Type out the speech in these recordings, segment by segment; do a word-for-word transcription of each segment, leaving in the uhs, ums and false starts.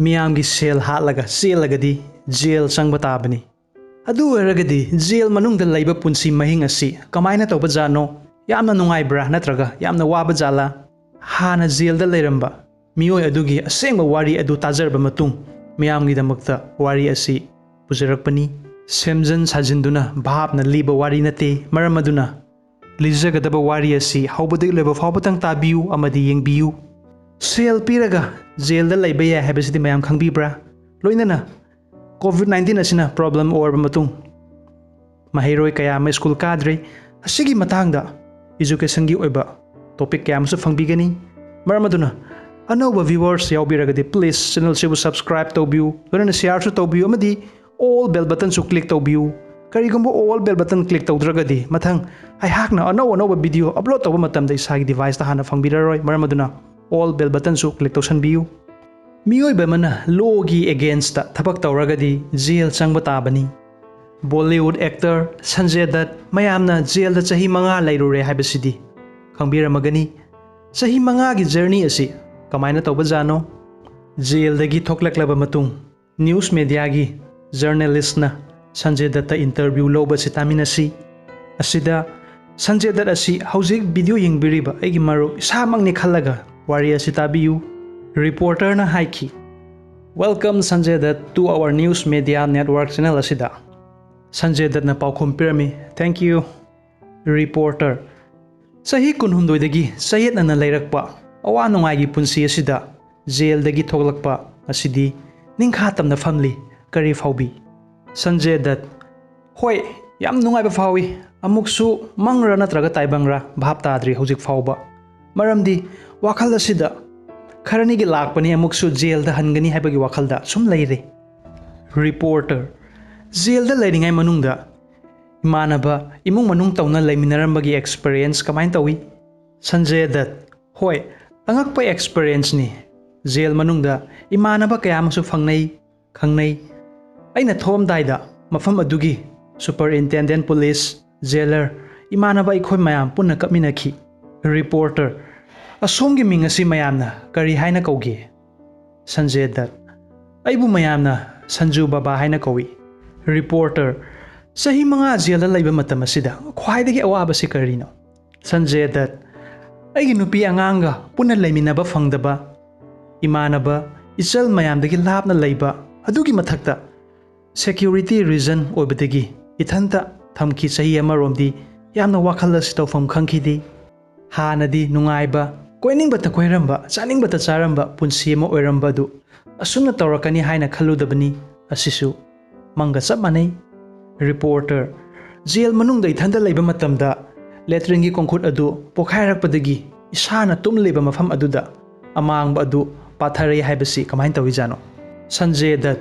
ꯃꯤꯌꯥꯝꯒꯤ ꯁꯦꯜ ꯍꯥꯠꯂꯒ ꯆꯦꯜꯂꯒꯗꯤ ꯖꯦꯜ ꯆꯪꯕ ꯇꯥꯕꯅꯤ꯫ ꯑꯗꯨ ꯑꯣꯏꯔꯒꯗꯤ ꯖꯦꯜ ꯃꯅꯨꯡꯗ ꯂꯩꯕ ꯄꯨꯟꯁꯤ ꯃꯍꯤꯡ ꯑꯁꯤ ꯀꯃꯥꯏꯅ ꯇꯧꯕꯖꯥꯠꯅꯣ? ꯌꯥꯝꯅ ꯅꯨꯡꯉꯥꯏꯕ꯭ꯔꯥ ꯅꯠꯇ꯭ꯔꯒ ꯌꯥꯝꯅ ꯋꯥꯕ ꯖꯥꯠꯂꯥ? ꯍꯥꯟꯅ ꯖꯦꯜꯗ ꯂꯩꯔꯝꯕ ꯃꯤꯑꯣꯏ ꯑꯗꯨꯒꯤ ꯑꯁꯦꯡꯕ ꯋꯥꯔꯤ ꯑꯗꯨ ꯇꯥꯖꯔꯕ ꯃꯇꯨꯡ, ꯃꯤꯌꯥꯝꯒꯤꯗꯃꯛꯇ ꯋꯥꯔꯤ ꯑꯁꯤ ꯄꯨꯖꯔꯛꯄꯅꯤ꯫ ꯁꯦꯝꯖꯤꯟ ꯁꯥꯖꯤꯟꯗꯨꯅ ꯚꯥꯞꯅ ꯂꯤꯕ ꯋꯥꯔꯤ ꯅꯠꯇꯦ꯫ ꯃꯔꯝ ꯑꯗꯨꯅ ꯂꯤꯖꯒꯗꯕ ꯋꯥꯔꯤ ꯑꯁꯤ ꯍꯧꯕꯗꯒꯤ ꯂꯣꯏꯕ ꯐꯥꯎꯕꯇꯪ ꯇꯥꯕꯤꯌꯨ ꯑꯃꯗꯤ ꯌꯦꯡꯕꯤꯌꯨ꯫ ꯁꯦꯜ ꯄꯤꯔꯒ ꯖꯦꯜꯗ ꯂꯩꯕ ꯌꯥꯏ ꯍꯥꯏꯕꯁꯤꯗꯤ ꯃꯌꯥꯝ ꯈꯪꯕꯤꯕ꯭ꯔꯥ? ꯂꯣꯏꯅꯅ COVID nineteen ꯑꯁꯤꯅ problem ꯑꯣꯏꯔꯕ ꯃꯇꯨꯡ, ꯃꯍꯩꯔꯣꯏ ꯀꯌꯥ ꯑꯃ ꯁ꯭ꯀꯨꯜ ꯀꯥꯗ꯭ꯔꯦ꯫ ꯑꯁꯤꯒꯤ ꯃꯇꯥꯡꯗ educationꯒꯤ ꯑꯣꯏꯕ topic ꯀꯌꯥ ꯑꯃꯁꯨ ꯐꯪꯕꯤꯒꯅꯤ꯫ ꯃꯔꯝ ꯑꯗꯨꯅ ꯑꯅꯧꯕ viewers ꯌꯥꯎꯕꯤꯔꯒꯗꯤ please channelꯁꯤꯕꯨ subscribe ꯇꯧꯕꯤꯌꯨ, ꯂꯣꯏꯅꯅ shareꯁꯨ ꯇꯧꯕꯤꯌꯨ ꯑꯃꯗꯤ all bell buttonꯁꯨ click ꯇꯧꯕꯤꯌꯨ꯫ ꯀꯔꯤꯒꯨꯝꯕ all bell button click ꯇꯧꯗ꯭ꯔꯒꯗꯤ ꯃꯊꯪ ꯑꯩꯍꯥꯛꯅ ꯑꯅꯧ ꯑꯅꯧꯕ video upload ꯇꯧꯕ ꯃꯇꯝꯗ ꯏꯁꯥꯒꯤ deviceꯇ ꯍꯥꯟꯅ ꯐꯪꯕꯤꯔꯔꯣꯏ꯫ ꯃꯔꯝ ꯑꯗꯨꯅ all bell buttonꯁꯨ click ꯇꯧꯁꯟꯕꯤꯌꯨ꯫ ꯃꯤꯑꯣꯏꯕ ꯑꯃꯅ lawꯒꯤ againstꯇ ꯊꯕꯛ ꯇꯧꯔꯒꯗꯤ ꯖꯦꯜ ꯆꯪꯕ ꯇꯥꯕꯅꯤ꯫ Bollywood actor ꯁꯟꯖꯦ ꯗꯠ ꯃꯌꯥꯝꯅ ꯖꯦꯜꯗ ꯆꯍꯤ ꯃꯉꯥ ꯂꯩꯔꯨꯔꯦ ꯍꯥꯏꯕꯁꯤꯗꯤ ꯈꯪꯕꯤꯔꯝꯃꯒꯅꯤ꯫ ꯆꯍꯤ ꯃꯉꯥꯒꯤ journey ꯑꯁꯤ ꯀꯃꯥꯏꯅ ꯇꯧꯕꯖꯥꯠꯅꯣ? ꯖꯦꯜꯗꯒꯤ ꯊꯣꯛꯂꯛꯂꯕ ꯃꯇꯨꯡ news mediaꯒꯤ journalistꯅ ꯁꯟꯖꯦ ꯗꯠꯇ interview ꯂꯧꯕ ꯑꯁꯤ ꯇꯥꯃꯤꯟꯅꯁꯤ꯫ ꯑꯁꯤꯗ ꯁꯟꯖꯦ ꯗꯠ ꯑꯁꯤ ꯍꯧꯖꯤꯛ video ꯌꯦꯡꯕꯤꯔꯤꯕ ꯑꯩꯒꯤ ꯃꯔꯨꯞ ꯏꯁꯥꯃꯛꯅꯤ ꯈꯜꯂꯒ ꯋꯥꯔꯤ ꯑꯁꯤ ꯇꯥꯕꯤꯌꯨ꯫ Reporterꯅ ꯍꯥꯏꯈꯤ, "Welcome Sanjay Dutt to our news media network channel ꯑꯁꯤꯗ"꯫ ꯁꯟꯖꯦ ꯗꯠꯅ ꯄꯥꯎꯈꯨꯝ ꯄꯤꯔꯝꯃꯤ, "Thank you, reporter꯫ ꯆꯍꯤ ꯀꯨꯟꯍꯨꯝꯗꯣꯏꯗꯒꯤ ꯆꯌꯦꯠꯅꯅ ꯂꯩꯔꯛꯄ ꯑꯋꯥ ꯅꯨꯡꯉꯥꯏꯒꯤ ꯄꯨꯟꯁꯤ ꯑꯁꯤꯗ ꯖꯦꯜꯗꯒꯤ ꯊꯣꯛꯂꯛꯄ ꯑꯁꯤꯗꯤ ꯅꯤꯡꯈꯥ ꯇꯝꯅ ꯐꯝꯂꯤ꯫ ꯀꯔꯤ ꯐꯥꯎꯕꯤ?" ꯁꯟꯖꯦ ꯗꯠ, "ꯍꯣꯏ, ꯌꯥꯝ ꯅꯨꯡꯉꯥꯏꯕ ꯐꯥꯎꯏ꯫ ꯑꯃꯨꯛꯁꯨ ꯃꯪꯔ ꯅꯠꯇ꯭ꯔꯒ ꯇꯥꯏꯕꯪꯔ ꯚꯥꯞ ꯇꯥꯗ꯭ꯔꯤ ꯍꯧꯖꯤꯛ ꯐꯥꯎꯕ꯫ ꯃꯔꯝꯗꯤ ꯋꯥꯈꯜ ꯑꯁꯤꯗ ꯈꯔꯅꯤꯒꯤ ꯂꯥꯛꯄꯅꯤ, ꯑꯃꯨꯛꯁꯨ ꯖꯦꯜꯗ ꯍꯟꯒꯅꯤ ꯍꯥꯏꯕꯒꯤ ꯋꯥꯈꯜꯗ ꯁꯨꯝ ꯂꯩꯔꯤ"꯫ Reporter, "ꯖꯦꯜꯗ ꯂꯩꯔꯤꯉꯩ ꯃꯅꯨꯡꯗ ꯏꯃꯥꯟꯅꯕ, ꯏꯃꯨꯡ ꯃꯅꯨꯡ ꯇꯧꯅ ꯂꯩꯃꯤꯟꯅꯔꯝꯕꯒꯤ experience ꯀꯃꯥꯏꯅ ꯇꯧꯏ?" ꯁꯟꯖꯦ ꯗꯠ, "ꯍꯣꯏ, ꯑꯉꯛꯄ experienceꯅꯤ꯫ ꯖꯦꯜ ꯃꯅꯨꯡꯗ ꯏꯃꯥꯟꯅꯕ ꯀꯌꯥ ꯑꯃꯁꯨ ꯐꯪꯅꯩ, ꯈꯪꯅꯩ꯫ ꯑꯩꯅ ꯊꯣꯛꯑꯝꯗꯥꯏꯗ ꯃꯐꯝ ꯑꯗꯨꯒꯤ superintendent, police, jailer, ꯏꯃꯥꯟꯅꯕ ꯑꯩꯈꯣꯏ ꯃꯌꯥꯝ ꯄꯨꯟꯅ ꯀꯞꯃꯤꯟꯅꯈꯤ"꯫ Reporter, "ꯑꯁꯣꯝꯒꯤ ꯃꯤꯡ ꯑꯁꯤ ꯃꯌꯥꯝꯅ ꯀꯔꯤ ꯍꯥꯏꯅ ꯀꯧꯒꯦ?" ꯁꯟꯖꯦ ꯗꯠ, ꯑꯩꯕꯨ ꯃꯌꯥꯝꯅ ꯁꯟꯖꯨ ꯕꯕꯥ ꯍꯥꯏꯅ ꯀꯧꯏ꯫ ꯔꯤꯄꯣꯔꯇꯔ, ꯆꯍꯤ ꯃꯉꯥ ꯖꯦꯜꯗ ꯂꯩꯕ ꯃꯇꯝ ꯑꯁꯤꯗ ꯈ꯭ꯋꯥꯏꯗꯒꯤ ꯑꯋꯥꯕꯁꯤ ꯀꯔꯤꯅꯣ? ꯁꯟꯖꯦ ꯗꯠ, ꯑꯩꯒꯤ ꯅꯨꯄꯤ ꯑꯉꯥꯡꯒ ꯄꯨꯟꯅ ꯂꯩꯃꯤꯟꯅꯕ ꯐꯪꯗꯕ, ꯏꯃꯥꯟꯅꯕ, ꯏꯆꯜ ꯃꯌꯥꯝꯗꯒꯤ ꯂꯥꯞꯅ ꯂꯩꯕ, ꯑꯗꯨꯒꯤ ꯃꯊꯛꯇ security reason ꯑꯣꯏꯕꯗꯒꯤ ꯏꯊꯟꯇ ꯊꯝꯈꯤ꯫ ꯆꯍꯤ ꯑꯃꯔꯣꯝꯗꯤ ꯌꯥꯝꯅ ꯋꯥꯈꯜ ꯑꯁꯤ ꯇꯧꯐꯝ ꯈꯪꯈꯤꯗꯦ꯫ ꯍꯥꯟꯅꯗꯤ ꯅꯨꯡꯉꯥꯏꯕ, ꯀꯣꯏꯅꯤꯡꯕꯇ ꯀꯣꯏꯔꯝꯕ, ꯆꯥꯅꯤꯡꯕꯇ ꯆꯥꯔꯝꯕ ꯄꯨꯟꯁꯤ ꯑꯃ ꯑꯣꯏꯔꯝꯕ ꯑꯗꯨ ꯑꯁꯨꯝꯅ ꯇꯧꯔꯛꯀꯅꯤ ꯍꯥꯏꯅ ꯈꯜꯂꯨꯗꯕꯅꯤ꯫ ꯑꯁꯤꯁꯨ ꯃꯪꯒ ꯆꯞ ꯃꯥꯟꯅꯩ꯫ ꯔꯤꯄꯣꯔꯇꯔ, ꯖꯦꯜ ꯃꯅꯨꯡꯗ ꯏꯊꯟꯇ ꯂꯩꯕ ꯃꯇꯝꯗ ꯂꯦꯇ꯭ꯔꯤꯟꯒꯤ ꯀꯣꯡꯈꯨꯠ ꯑꯗꯨ ꯄꯣꯈꯥꯏꯔꯛꯄꯗꯒꯤ ꯏꯁꯥꯅ ꯇꯨꯝꯂꯤꯕ ꯃꯐꯝ ꯑꯗꯨꯗ ꯑꯃꯥꯡꯕ ꯑꯗꯨ ꯄꯥꯊꯔꯛꯏ ꯍꯥꯏꯕꯁꯤ ꯀꯃꯥꯏꯅ ꯇꯧꯏꯖꯥꯠꯅꯣ? ꯁꯟꯖꯦ ꯗꯠ,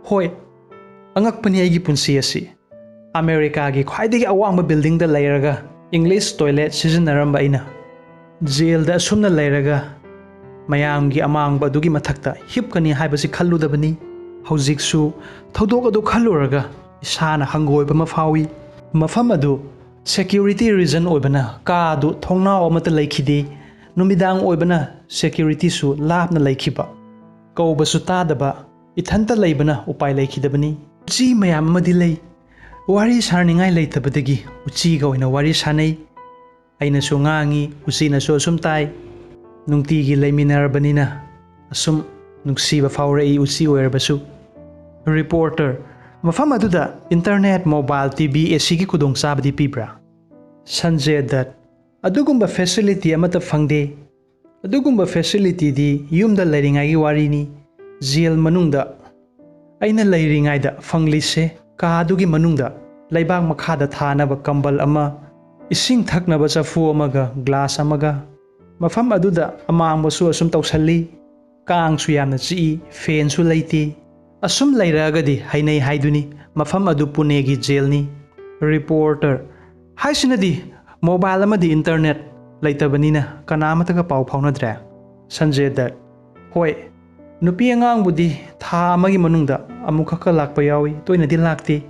ꯍꯣꯏ, ꯑꯉꯛꯄꯅꯤ ꯑꯩꯒꯤ ꯄꯨꯟꯁꯤ ꯑꯁꯤ꯫ ꯑꯃꯦꯔꯤꯀꯥꯒꯤ ꯈ꯭ꯋꯥꯏꯗꯒꯤ ꯑꯋꯥꯡꯕ ꯕꯤꯜꯗꯤꯡꯗ ꯂꯩꯔꯒ ꯏꯪꯂꯤꯁ ꯇꯣꯏꯂꯦꯠ ꯁꯤꯖꯤꯟꯅꯔꯝꯕ ꯑꯩꯅ ꯖꯦꯜꯗ ꯑꯁꯨꯝꯅ ꯂꯩꯔꯒ ꯃꯌꯥꯝꯒꯤ ꯑꯃꯥꯡꯕ ꯑꯗꯨꯒꯤ ꯃꯊꯛꯇ ꯍꯤꯞꯀꯅꯤ ꯍꯥꯏꯕꯁꯤ ꯈꯜꯂꯨꯗꯕꯅꯤ꯫ ꯍꯧꯖꯤꯛꯁꯨ ꯊꯧꯗꯣꯛ ꯑꯗꯨ ꯈꯜꯂꯨꯔꯒ ꯏꯁꯥꯅ ꯍꯪꯒꯣꯏꯕ ꯑꯃ ꯐꯥꯎꯏ꯫ ꯃꯐꯝ ꯑꯗꯨ security reason ꯑꯣꯏꯕꯅ ꯀꯥ ꯑꯗꯨ ꯊꯣꯡꯅꯥꯎ ꯑꯃꯠꯇ ꯂꯩꯈꯤꯗꯦ꯫ ꯅꯨꯃꯤꯗꯥꯡ ꯑꯣꯏꯕꯅ securityꯁꯨ ꯂꯥꯞꯅ ꯂꯩꯈꯤꯕ꯫ ꯀꯧꯕꯁꯨ ꯇꯥꯗꯕ, ꯏꯊꯟꯇ ꯂꯩꯕꯅ ꯎꯄꯥꯏ ꯂꯩꯈꯤꯗꯕꯅꯤ꯫ ꯎꯆꯤ ꯃꯌꯥꯝ ꯑꯃꯗꯤ ꯂꯩ꯫ ꯋꯥꯔꯤ ꯁꯥꯅꯤꯡꯉꯥꯏ ꯂꯩꯇꯕꯗꯒꯤ ꯎꯆꯤꯒ ꯑꯣꯏꯅ ꯋꯥꯔꯤ ꯁꯥꯅꯩ꯫ ꯑꯩꯅꯁꯨ ꯉꯥꯡꯉꯤ, ꯎꯆꯤꯅꯁꯨ ꯑꯁꯨꯝ ꯇꯥꯏ꯫ ꯅꯨꯡꯇꯤꯒꯤ ꯂꯩꯃꯤꯟꯅꯔꯕꯅꯤꯅ ꯑꯁꯨꯝ ꯅꯨꯡꯁꯤꯕ ꯐꯥꯎꯔꯛꯏ, ꯎꯆꯤ ꯑꯣꯏꯔꯕꯁꯨ꯫ ꯔꯤꯄꯣꯔꯇꯔ, ꯃꯐꯝ ꯑꯗꯨꯗ ꯏꯟꯇꯔꯅꯦꯠ, ꯃꯣꯕꯥꯏꯜ, ꯇꯤ ꯚꯤ, ꯑꯦ ꯁꯤꯒꯤ ꯈꯨꯗꯣꯡꯆꯥꯕꯗꯤ ꯄꯤꯕ꯭ꯔꯥ? ꯁꯟꯖꯦ ꯗꯠ, ꯑꯗꯨꯒꯨꯝꯕ facility ꯑꯃꯠꯇ ꯐꯪꯗꯦ꯫ ꯑꯗꯨꯒꯨꯝꯕ facilityꯗꯤ ꯌꯨꯝꯗ ꯂꯩꯔꯤꯉꯩꯒꯤ ꯋꯥꯔꯤꯅꯤ꯫ ꯖꯦꯜ ꯃꯅꯨꯡꯗ ꯑꯩꯅ ꯂꯩꯔꯤꯉꯩꯗ ꯐꯪꯂꯤꯁꯦ ꯀꯥ ꯑꯗꯨꯒꯤ ꯃꯅꯨꯡꯗ ꯂꯩꯕꯥꯛ ꯃꯈꯥꯗ ꯊꯥꯅꯕ ꯀꯝꯕꯜ ꯑꯃ, ꯏꯁꯤꯡ ꯊꯛꯅꯕ ꯆꯐꯨ ꯑꯃꯒ ꯒ꯭ꯂꯥꯁ ꯑꯃꯒ꯫ ꯃꯐꯝ ꯑꯗꯨꯗ ꯑꯃꯥꯡꯕꯁꯨ ꯑꯁꯨꯝ ꯇꯧꯁꯜꯂꯤ꯫ ꯀꯥꯡꯁꯨ ꯌꯥꯝꯅ ꯆꯤꯛꯏ, ꯐꯦꯟꯁꯨ ꯂꯩꯇꯦ꯫ ꯑꯁꯨꯝ ꯂꯩꯔꯛꯑꯒꯗꯤ ꯍꯩꯅꯩ ꯍꯥꯏꯗꯨꯅꯤ꯫ ꯃꯐꯝ ꯑꯗꯨ ꯄꯨꯅꯦꯒꯤ ꯖꯦꯜꯅꯤ꯫ ꯔꯤꯄꯣꯔꯇꯔ, ꯍꯥꯏꯁꯤꯅꯗꯤ ꯃꯣꯕꯥꯏꯜ ꯑꯃꯗꯤ ꯏꯟꯇꯔꯅꯦꯠ ꯂꯩꯇꯕꯅꯤꯅ ꯀꯅꯥ ꯑꯃꯠꯇꯒ ꯄꯥꯎ ꯐꯥꯎꯅꯗ꯭ꯔꯦ? ꯁꯟꯖꯦ ꯗꯠ, ꯍꯣꯏ, ꯅꯨꯄꯤ ꯑꯉꯥꯡꯕꯨꯗꯤ ꯊꯥ ꯑꯃꯒꯤ ꯃꯅꯨꯡꯗ ꯑꯃꯨꯛꯈꯛꯀ ꯂꯥꯛꯄ ꯌꯥꯎꯏ, ꯇꯣꯏꯅꯗꯤ ꯂꯥꯛꯇꯦ꯫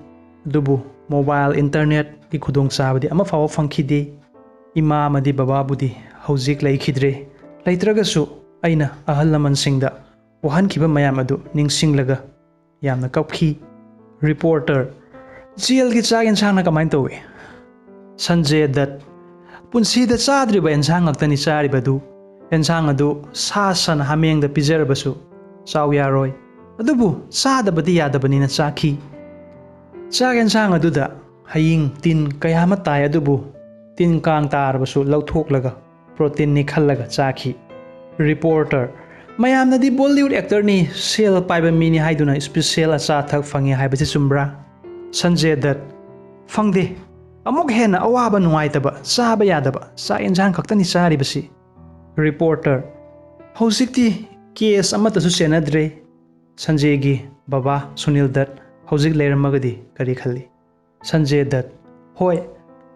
ꯑꯗꯨꯕꯨ ꯃꯣꯕꯥꯏꯜ ꯏꯟꯇꯔꯅꯦꯠꯀꯤ ꯈꯨꯗꯣꯡꯆꯥꯕꯗꯤ ꯑꯃ ꯐꯥꯎꯕ ꯐꯪꯈꯤꯗꯦ꯫ ꯏꯃꯥ ꯑꯃꯗꯤ ꯕꯕꯥꯕꯨꯗꯤ ꯍꯧꯖꯤꯛ ꯂꯩꯈꯤꯗ꯭ꯔꯦ꯫ ꯂꯩꯇ꯭ꯔꯒꯁꯨ ꯑꯩꯅ ꯑꯍꯜ ꯂꯃꯟꯁꯤꯡꯗ ꯋꯥꯍꯟꯈꯤꯕ ꯃꯌꯥꯝ ꯑꯗꯨ ꯅꯤꯡꯁꯤꯡꯂꯒ ꯌꯥꯝꯅ ꯀꯞꯈꯤ꯫ ꯔꯤꯄꯣꯔꯇꯔ, ꯖꯦꯜꯒꯤ ꯆꯥꯛ ꯌꯦꯟꯁꯥꯡꯅ ꯀꯃꯥꯏꯅ ꯇꯧꯏ? ꯁꯟꯖꯦ ꯗꯠ, ꯄꯨꯟꯁꯤꯗ ꯆꯥꯗ꯭ꯔꯤꯕ ꯑꯦꯟꯁꯥꯡ ꯉꯥꯛꯇꯅꯤ ꯆꯥꯔꯤꯕꯗꯨ꯫ ꯑꯦꯟꯁꯥꯡ ꯑꯗꯨ ꯁꯥ ꯁꯟ ꯍꯥꯃꯦꯡꯗ ꯄꯤꯖꯔꯕꯁꯨ ꯆꯥꯎ ꯌꯥꯔꯣꯏ꯫ ꯑꯗꯨꯕꯨ ꯆꯥꯗꯕꯗꯤ ꯌꯥꯗꯕꯅꯤꯅ ꯆꯥꯈꯤ꯫ ꯆꯥꯛ ꯌꯦꯟꯁꯥꯡ ꯑꯗꯨꯗ ꯍꯌꯤꯡ ꯇꯤꯟ ꯀꯌꯥ ꯑꯃ ꯇꯥꯏ, ꯑꯗꯨꯕꯨ ꯇꯤꯟ ꯀꯥꯡ ꯇꯥꯔꯕꯁꯨ ꯂꯧꯊꯣꯛꯂꯒ ꯄ꯭ꯔꯣꯇꯤꯟꯅꯤ ꯈꯜꯂꯒ ꯆꯥꯈꯤ꯫ ꯔꯤꯄꯣꯔꯇꯔ, ꯃꯌꯥꯝꯅꯗꯤ ꯕꯣꯂꯤꯋꯨꯗ ꯑꯦꯛꯇꯔꯅꯤ, ꯁꯦꯜ ꯄꯥꯏꯕ ꯃꯤꯅꯤ ꯍꯥꯏꯗꯨꯅ ꯏꯁꯄꯤꯁꯦꯜ ꯑꯆꯥ ꯑꯊꯛ ꯐꯪꯉꯤ ꯍꯥꯏꯕꯁꯤ ꯆꯨꯝꯕ꯭ꯔꯥ? ꯁꯟꯖꯦ ꯗꯠ, ꯐꯪꯗꯦ꯫ ꯑꯃꯨꯛ ꯍꯦꯟꯅ ꯑꯋꯥꯕ ꯅꯨꯡꯉꯥꯏꯇꯕ, ꯆꯥꯕ ꯌꯥꯗꯕ ꯆꯥꯛ ꯌꯦꯟꯁꯥꯡ ꯈꯛꯇꯅꯤ ꯆꯥꯔꯤꯕꯁꯤ꯫ ꯔꯤꯄꯣꯔꯇꯔ, ꯍꯧꯖꯤꯛꯇꯤ ꯀꯦꯁ ꯑꯃꯠꯇꯁꯨ ꯆꯦꯟꯅꯗ꯭ꯔꯦ꯫ ꯁꯟꯖꯦꯒꯤ ꯕꯕꯥ ꯁꯨꯅꯤꯜ ꯗꯠ ꯍꯧꯖꯤꯛ ꯂꯩꯔꯝꯃꯒꯗꯤ ꯀꯔꯤ ꯈꯜꯂꯤ? ꯁꯟꯖꯦ ꯗꯠ, ꯍꯣꯏ,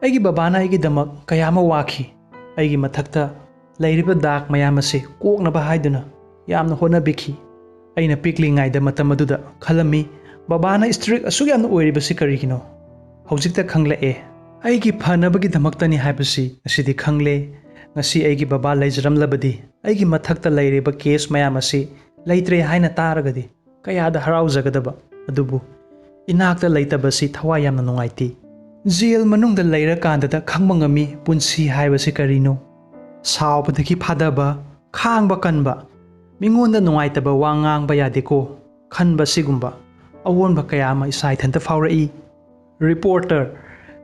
ꯑꯩꯒꯤ ꯕꯕꯥꯅ ꯑꯩꯒꯤꯗꯃꯛ ꯀꯌꯥ ꯑꯃ ꯋꯥꯈꯤ꯫ ꯑꯩꯒꯤ ꯃꯊꯛꯇ ꯂꯩꯔꯤꯕ ꯗꯥꯛ ꯃꯌꯥꯝ ꯑꯁꯤ ꯀꯣꯛꯅꯕ ꯍꯥꯏꯗꯨꯅ ꯌꯥꯝꯅ ꯍꯣꯠꯅꯕꯤꯈꯤ꯫ ꯑꯩꯅ ꯄꯤꯛꯂꯤꯉꯩꯗ ꯃꯇꯝ ꯑꯗꯨꯗ ꯈꯜꯂꯝꯃꯤ, ꯕꯕꯥꯅ ꯏꯁꯇ꯭ꯔꯤꯛ ꯑꯁꯨꯛ ꯌꯥꯝꯅ ꯑꯣꯏꯔꯤꯕꯁꯤ ꯀꯔꯤꯒꯤꯅꯣ? ꯍꯧꯖꯤꯛꯇ ꯈꯪꯂꯛꯑꯦ, ꯑꯩꯒꯤ ꯐꯅꯕꯒꯤꯗꯃꯛꯇꯅꯤ ꯍꯥꯏꯕꯁꯤ ꯉꯁꯤꯗꯤ ꯈꯪꯂꯦ꯫ ꯉꯁꯤ ꯑꯩꯒꯤ ꯕꯕꯥ ꯂꯩꯖꯔꯝꯂꯕꯗꯤ, ꯑꯩꯒꯤ ꯃꯊꯛꯇ ꯂꯩꯔꯤꯕ ꯀꯦꯁ ꯃꯌꯥꯝ ꯑꯁꯤ ꯂꯩꯇ꯭ꯔꯦ ꯍꯥꯏꯅ ꯇꯥꯔꯒꯗꯤ ꯀꯌꯥꯗ ꯍꯔꯥꯎꯖꯒꯗꯕ꯫ ꯑꯗꯨꯕꯨ ꯏꯅꯥꯛꯇ ꯂꯩꯇꯕꯁꯤ ꯊꯋꯥꯏ ꯌꯥꯝꯅ ꯅꯨꯡꯉꯥꯏꯇꯦ꯫ ꯖꯦꯜ ꯃꯅꯨꯡꯗ ꯂꯩꯔꯀꯥꯟꯗꯗ ꯈꯪꯕ ꯉꯝꯃꯤ ꯄꯨꯟꯁꯤ ꯍꯥꯏꯕꯁꯤ ꯀꯔꯤꯅꯣ꯫ ꯁꯥꯎꯕꯗꯒꯤ ꯐꯥꯗꯕ, ꯈꯥꯡꯕ ꯀꯟꯕ, ꯃꯤꯉꯣꯟꯗ ꯅꯨꯡꯉꯥꯏꯇꯕ ꯋꯥ ꯉꯥꯡꯕ ꯌꯥꯗꯦꯀꯣ ꯈꯟꯕ, ꯁꯤꯒꯨꯝꯕ ꯑꯑꯣꯟꯕ ꯀꯌꯥ ꯑꯃ ꯏꯁꯥ ꯏꯊꯟꯇ ꯐꯥꯎꯔꯛꯏ꯫ ꯔꯤꯄꯣꯔꯇꯔ,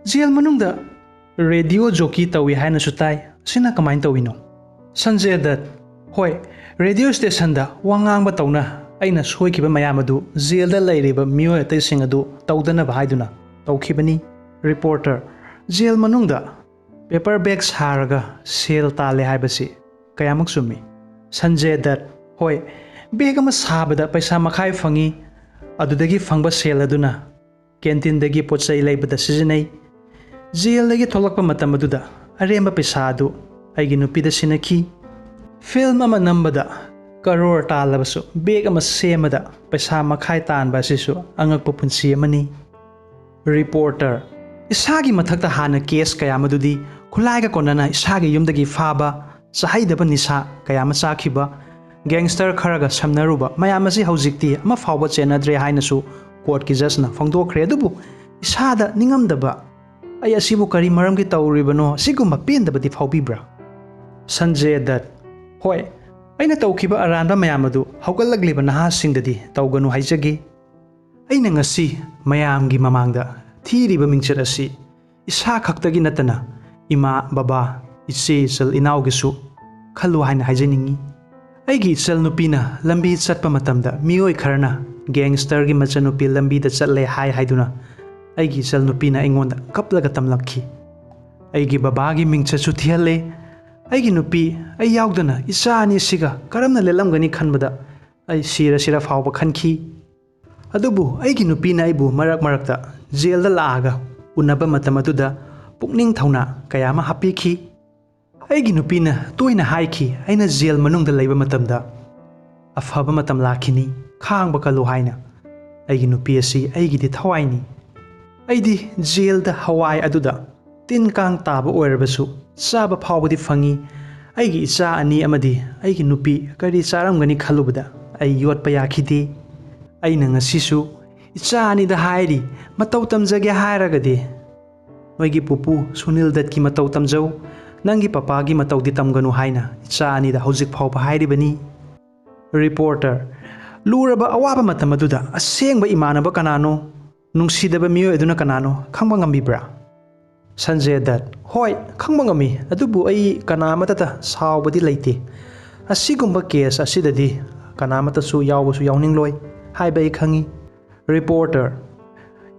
ꯖꯦꯜ ꯃꯅꯨꯡꯗ ꯔꯦꯗꯤꯑꯣ ꯖꯣꯀꯤ ꯇꯧꯏ ꯍꯥꯏꯅꯁꯨ ꯇꯥꯏ, ꯑꯁꯤꯅ ꯀꯃꯥꯏꯅ ꯇꯧꯏꯅꯣ? ꯁꯟꯖꯦ ꯗꯠ, ꯍꯣꯏ, ꯔꯦꯗꯤꯑꯣ ꯁ꯭ꯇꯦꯁꯟꯗ ꯋꯥ ꯉꯥꯡꯕ ꯇꯧꯅ ꯑꯩꯅ ꯁꯣꯏꯈꯤꯕ ꯃꯌꯥꯝ ꯑꯗꯨ ꯖꯦꯜꯗ ꯂꯩꯔꯤꯕ ꯃꯤꯑꯣꯏ ꯑꯇꯩꯁꯤꯡ ꯑꯗꯨ ꯇꯧꯗꯅꯕ ꯍꯥꯏꯗꯨꯅ ꯇꯧꯈꯤꯕꯅꯤ꯫ ꯔꯤꯄꯣꯔꯇꯔ, ꯖꯦꯜ ꯃꯅꯨꯡꯗ ꯄꯦꯄꯔ ꯕꯦꯒ ꯁꯥꯔꯒ ꯁꯦꯜ ꯇꯥꯜꯂꯦ ꯍꯥꯏꯕꯁꯤ ꯀꯌꯥꯃꯨꯛ ꯆꯨꯝꯃꯤ? ꯁꯟꯖꯦ ꯗꯠ, ꯍꯣꯏ, ꯕꯦꯒ ꯑꯃ ꯁꯥꯕꯗ ꯄꯩꯁꯥ ꯃꯈꯥꯏ ꯐꯪꯉꯤ꯫ ꯑꯗꯨꯗꯒꯤ ꯐꯪꯕ ꯁꯦꯜ ꯑꯗꯨꯅ ꯀꯦꯟꯇꯤꯟꯗꯒꯤ ꯄꯣꯠ ꯆꯩ ꯂꯩꯕꯗ ꯁꯤꯖꯤꯟꯅꯩ꯫ ꯖꯦꯜꯗꯒꯤ ꯊꯣꯛꯂꯛꯄ ꯃꯇꯝ ꯑꯗꯨꯗ ꯑꯔꯦꯝꯕ ꯄꯩꯁꯥ ꯑꯗꯨ ꯑꯩꯒꯤ ꯅꯨꯄꯤꯗ ꯁꯤꯟꯅꯈꯤ꯫ ꯐꯤꯜꯝ ꯑꯃ ꯅꯝꯕꯗ ꯀꯔꯣꯔ ꯇꯥꯜꯂꯕꯁꯨ ꯕꯦꯒ ꯑꯃ ꯁꯦꯝꯕꯗ ꯄꯩꯁꯥ ꯃꯈꯥꯏ ꯇꯥꯟꯕ ꯑꯁꯤꯁꯨ ꯑꯉꯛꯄ ꯄꯨꯟꯁꯤ ꯑꯃꯅꯤ꯫ ꯔꯤꯄꯣꯔꯇꯔ, ꯏꯁꯥꯒꯤ ꯃꯊꯛꯇ ꯍꯥꯟꯅ ꯀꯦꯁ ꯀꯌꯥ ꯑꯃꯗꯨꯗꯤ ꯈꯨꯠꯂꯥꯏꯒ ꯀꯣꯟꯅꯅ ꯏꯁꯥꯒꯤ ꯌꯨꯝꯗꯒꯤ ꯐꯥꯕ, ꯆꯥꯍꯩꯗꯕ ꯅꯤꯁꯥ ꯀꯌꯥ ꯑꯃ ꯆꯥꯈꯤꯕ, ꯒꯦꯡꯁꯇꯔ ꯈꯔꯒ ꯁꯝꯅꯔꯨꯕ ꯃꯌꯥꯝ ꯑꯁꯤ ꯍꯧꯖꯤꯛꯇꯤ ꯑꯃ ꯐꯥꯎꯕ ꯆꯦꯟꯅꯗ꯭ꯔꯦ ꯍꯥꯏꯅꯁꯨ ꯀꯣꯔꯠꯀꯤ ꯖꯖꯅ ꯐꯣꯡꯗꯣꯛꯈ꯭ꯔꯦ꯫ ꯑꯗꯨꯕꯨ ꯏꯁꯥꯗ ꯅꯤꯡꯉꯝꯗꯕ, "ꯑꯩ ꯑꯁꯤꯕꯨ ꯀꯔꯤ ꯃꯔꯝꯒꯤ ꯇꯧꯔꯨꯔꯤꯕꯅꯣ?" ꯁꯤꯒꯨꯝꯕ ꯄꯦꯟꯗꯕꯗꯤ ꯐꯥꯎꯕꯤꯕ꯭ꯔꯥ? ꯁꯟꯖꯦ ꯗꯠ: ꯍꯣꯏ, ꯑꯩꯅ ꯇꯧꯈꯤꯕ ꯑꯔꯥꯟꯕ ꯃꯌꯥꯝ ꯑꯗꯨ ꯍꯧꯒꯠꯂꯛꯂꯤꯕ ꯅꯍꯥꯁꯤꯡꯗꯗꯤ ꯇꯧꯒꯅꯨ ꯍꯥꯏꯖꯒꯦ꯫ ꯑꯩꯅ ꯉꯁꯤ ꯃꯌꯥꯝꯒꯤ ꯃꯃꯥꯡꯗ ꯊꯤꯔꯤꯕ ꯃꯤꯡꯆꯠ ꯑꯁꯤ ꯏꯁꯥ ꯈꯛꯇꯒꯤ ꯅꯠꯇꯅ ꯏꯃꯥ, ꯕꯕꯥ, ꯏꯆꯦ, ꯏꯆꯜ, ꯏꯅꯥꯎꯒꯤꯁꯨ ꯈꯜꯂꯨ ꯍꯥꯏꯅ ꯍꯥꯏꯖꯅꯤꯡꯏ꯫ ꯑꯩꯒꯤ ꯏꯆꯜ ꯅꯨꯄꯤꯅ ꯂꯝꯕꯤ ꯆꯠꯄ ꯃꯇꯝꯗ ꯃꯤꯑꯣꯏ ꯈꯔꯅ ꯒꯦꯡꯁꯇꯔꯒꯤ ꯃꯆꯟꯅꯨꯄꯤ ꯂꯝꯕꯤꯗ ꯆꯠꯂꯦ ꯍꯥꯏ ꯍꯥꯏꯗꯨꯅ ꯑꯩꯒꯤ ꯏꯆꯜ ꯅꯨꯄꯤꯅ ꯑꯩꯉꯣꯟꯗ ꯀꯞꯂꯒ ꯇꯝꯂꯛꯈꯤ꯫ ꯑꯩꯒꯤ ꯕꯕꯥꯒꯤ ꯃꯤꯡꯆꯠꯁꯨ ꯊꯤꯍꯜꯂꯦ꯫ ꯑꯩꯒꯤ ꯅꯨꯄꯤ ꯑꯩ ꯌꯥꯎꯗꯅ ꯏꯆꯥ ꯑꯅꯤꯁꯤꯒ ꯀꯔꯝꯅ ꯂꯦꯜꯂꯝꯒꯅꯤ ꯈꯟꯕꯗ ꯑꯩ ꯁꯤꯔ ꯁꯤꯔ ꯐꯥꯎꯕ ꯈꯟꯈꯤ꯫ ꯑꯗꯨꯕꯨ ꯑꯩꯒꯤ ꯅꯨꯄꯤꯅ ꯑꯩꯕꯨ ꯃꯔꯛ ꯃꯔꯛꯇ ꯖꯦꯜꯗ ꯂꯥꯛꯑꯒ ꯎꯅꯕ ꯃꯇꯝ ꯑꯗꯨꯗ ꯄꯨꯛꯅꯤꯡ ꯊꯧꯅꯥ ꯀꯌꯥ ꯑꯃ ꯍꯥꯞꯄꯤꯈꯤ꯫ ꯑꯩꯒꯤ ꯅꯨꯄꯤꯅ ꯇꯣꯏꯅ ꯍꯥꯏꯈꯤ, ꯑꯩꯅ ꯖꯦꯜ ꯃꯅꯨꯡꯗ ꯂꯩꯕ ꯃꯇꯝꯗ ꯑꯐꯕ ꯃꯇꯝ ꯂꯥꯛꯈꯤꯅꯤ, ꯈꯥꯡꯕ ꯀꯜꯂꯨ ꯍꯥꯏꯅ꯫ ꯑꯩꯒꯤ ꯅꯨꯄꯤ ꯑꯁꯤ ꯑꯩꯒꯤꯗꯤ ꯊꯋꯥꯏꯅꯤ꯫ ꯑꯩꯗꯤ ꯖꯦꯜꯗ ꯍꯋꯥꯏ ꯑꯗꯨꯗ ꯇꯤꯟ ꯀꯥꯡ ꯇꯥꯕ ꯑꯣꯏꯔꯕꯁꯨ ꯆꯥꯕ ꯐꯥꯎꯕꯗꯤ ꯐꯪꯉꯤ꯫ ꯑꯩꯒꯤ ꯏꯆꯥ ꯑꯅꯤ ꯑꯃꯗꯤ ꯑꯩꯒꯤ ꯅꯨꯄꯤ ꯀꯔꯤ ꯆꯥꯔꯝꯒꯅꯤ ꯈꯜꯂꯨꯕꯗ ꯑꯩ ꯌꯣꯠꯄ ꯌꯥꯈꯤꯗꯦ꯫ ꯑꯩꯅ ꯉꯁꯤꯁꯨ ꯏꯆꯥ ꯑꯅꯤꯗ ꯍꯥꯏꯔꯤ, "ꯃꯇꯧ ꯇꯝꯖꯒꯦ ꯍꯥꯏꯔꯒꯗꯤ ꯅꯣꯏꯒꯤ ꯄꯨꯄꯨ ꯁꯨꯅꯤꯜ ꯗꯠꯀꯤ ꯃꯇꯧ ꯇꯝꯖꯧ, ꯅꯪꯒꯤ ꯄꯄꯥꯒꯤ ꯃꯇꯧꯗꯤ ꯇꯝꯒꯅꯨ" ꯍꯥꯏꯅ ꯏꯆꯥ ꯑꯅꯤꯗ ꯍꯧꯖꯤꯛ ꯐꯥꯎꯕ ꯍꯥꯏꯔꯤꯕꯅꯤ꯫ ꯔꯤꯄꯣꯔꯇꯔ: ꯂꯨꯔꯕ ꯑꯋꯥꯕ ꯃꯇꯝ ꯑꯗꯨꯗ ꯑꯁꯦꯡꯕ ꯏꯃꯥꯟꯅꯕ ꯀꯅꯥꯅꯣ, ꯅꯨꯡꯁꯤꯗꯕ ꯃꯤꯑꯣꯏ ꯑꯗꯨꯅ ꯀꯅꯥꯅꯣ ꯈꯪꯕ ꯉꯝꯕꯤꯕ꯭ꯔꯥ? ꯁꯟꯖꯦ ꯗꯠ: ꯍꯣꯏ, ꯈꯪꯕ ꯉꯝꯃꯤ, ꯑꯗꯨꯕꯨ ꯑꯩ ꯀꯅꯥ ꯑꯃꯠꯇꯗ ꯁꯥꯎꯕꯗꯤ ꯂꯩꯇꯦ꯫ ꯑꯁꯤꯒꯨꯝꯕ ꯀꯦꯁ ꯑꯁꯤꯗꯗꯤ ꯀꯅꯥ ꯑꯃꯠꯇꯁꯨ ꯌꯥꯎꯕꯁꯨ ꯌꯥꯎꯅꯤꯡꯂꯣꯏ ꯍꯥꯏꯕ ꯑꯩ ꯈꯪꯏ꯫ ꯔꯤꯄꯣꯔꯇꯔ: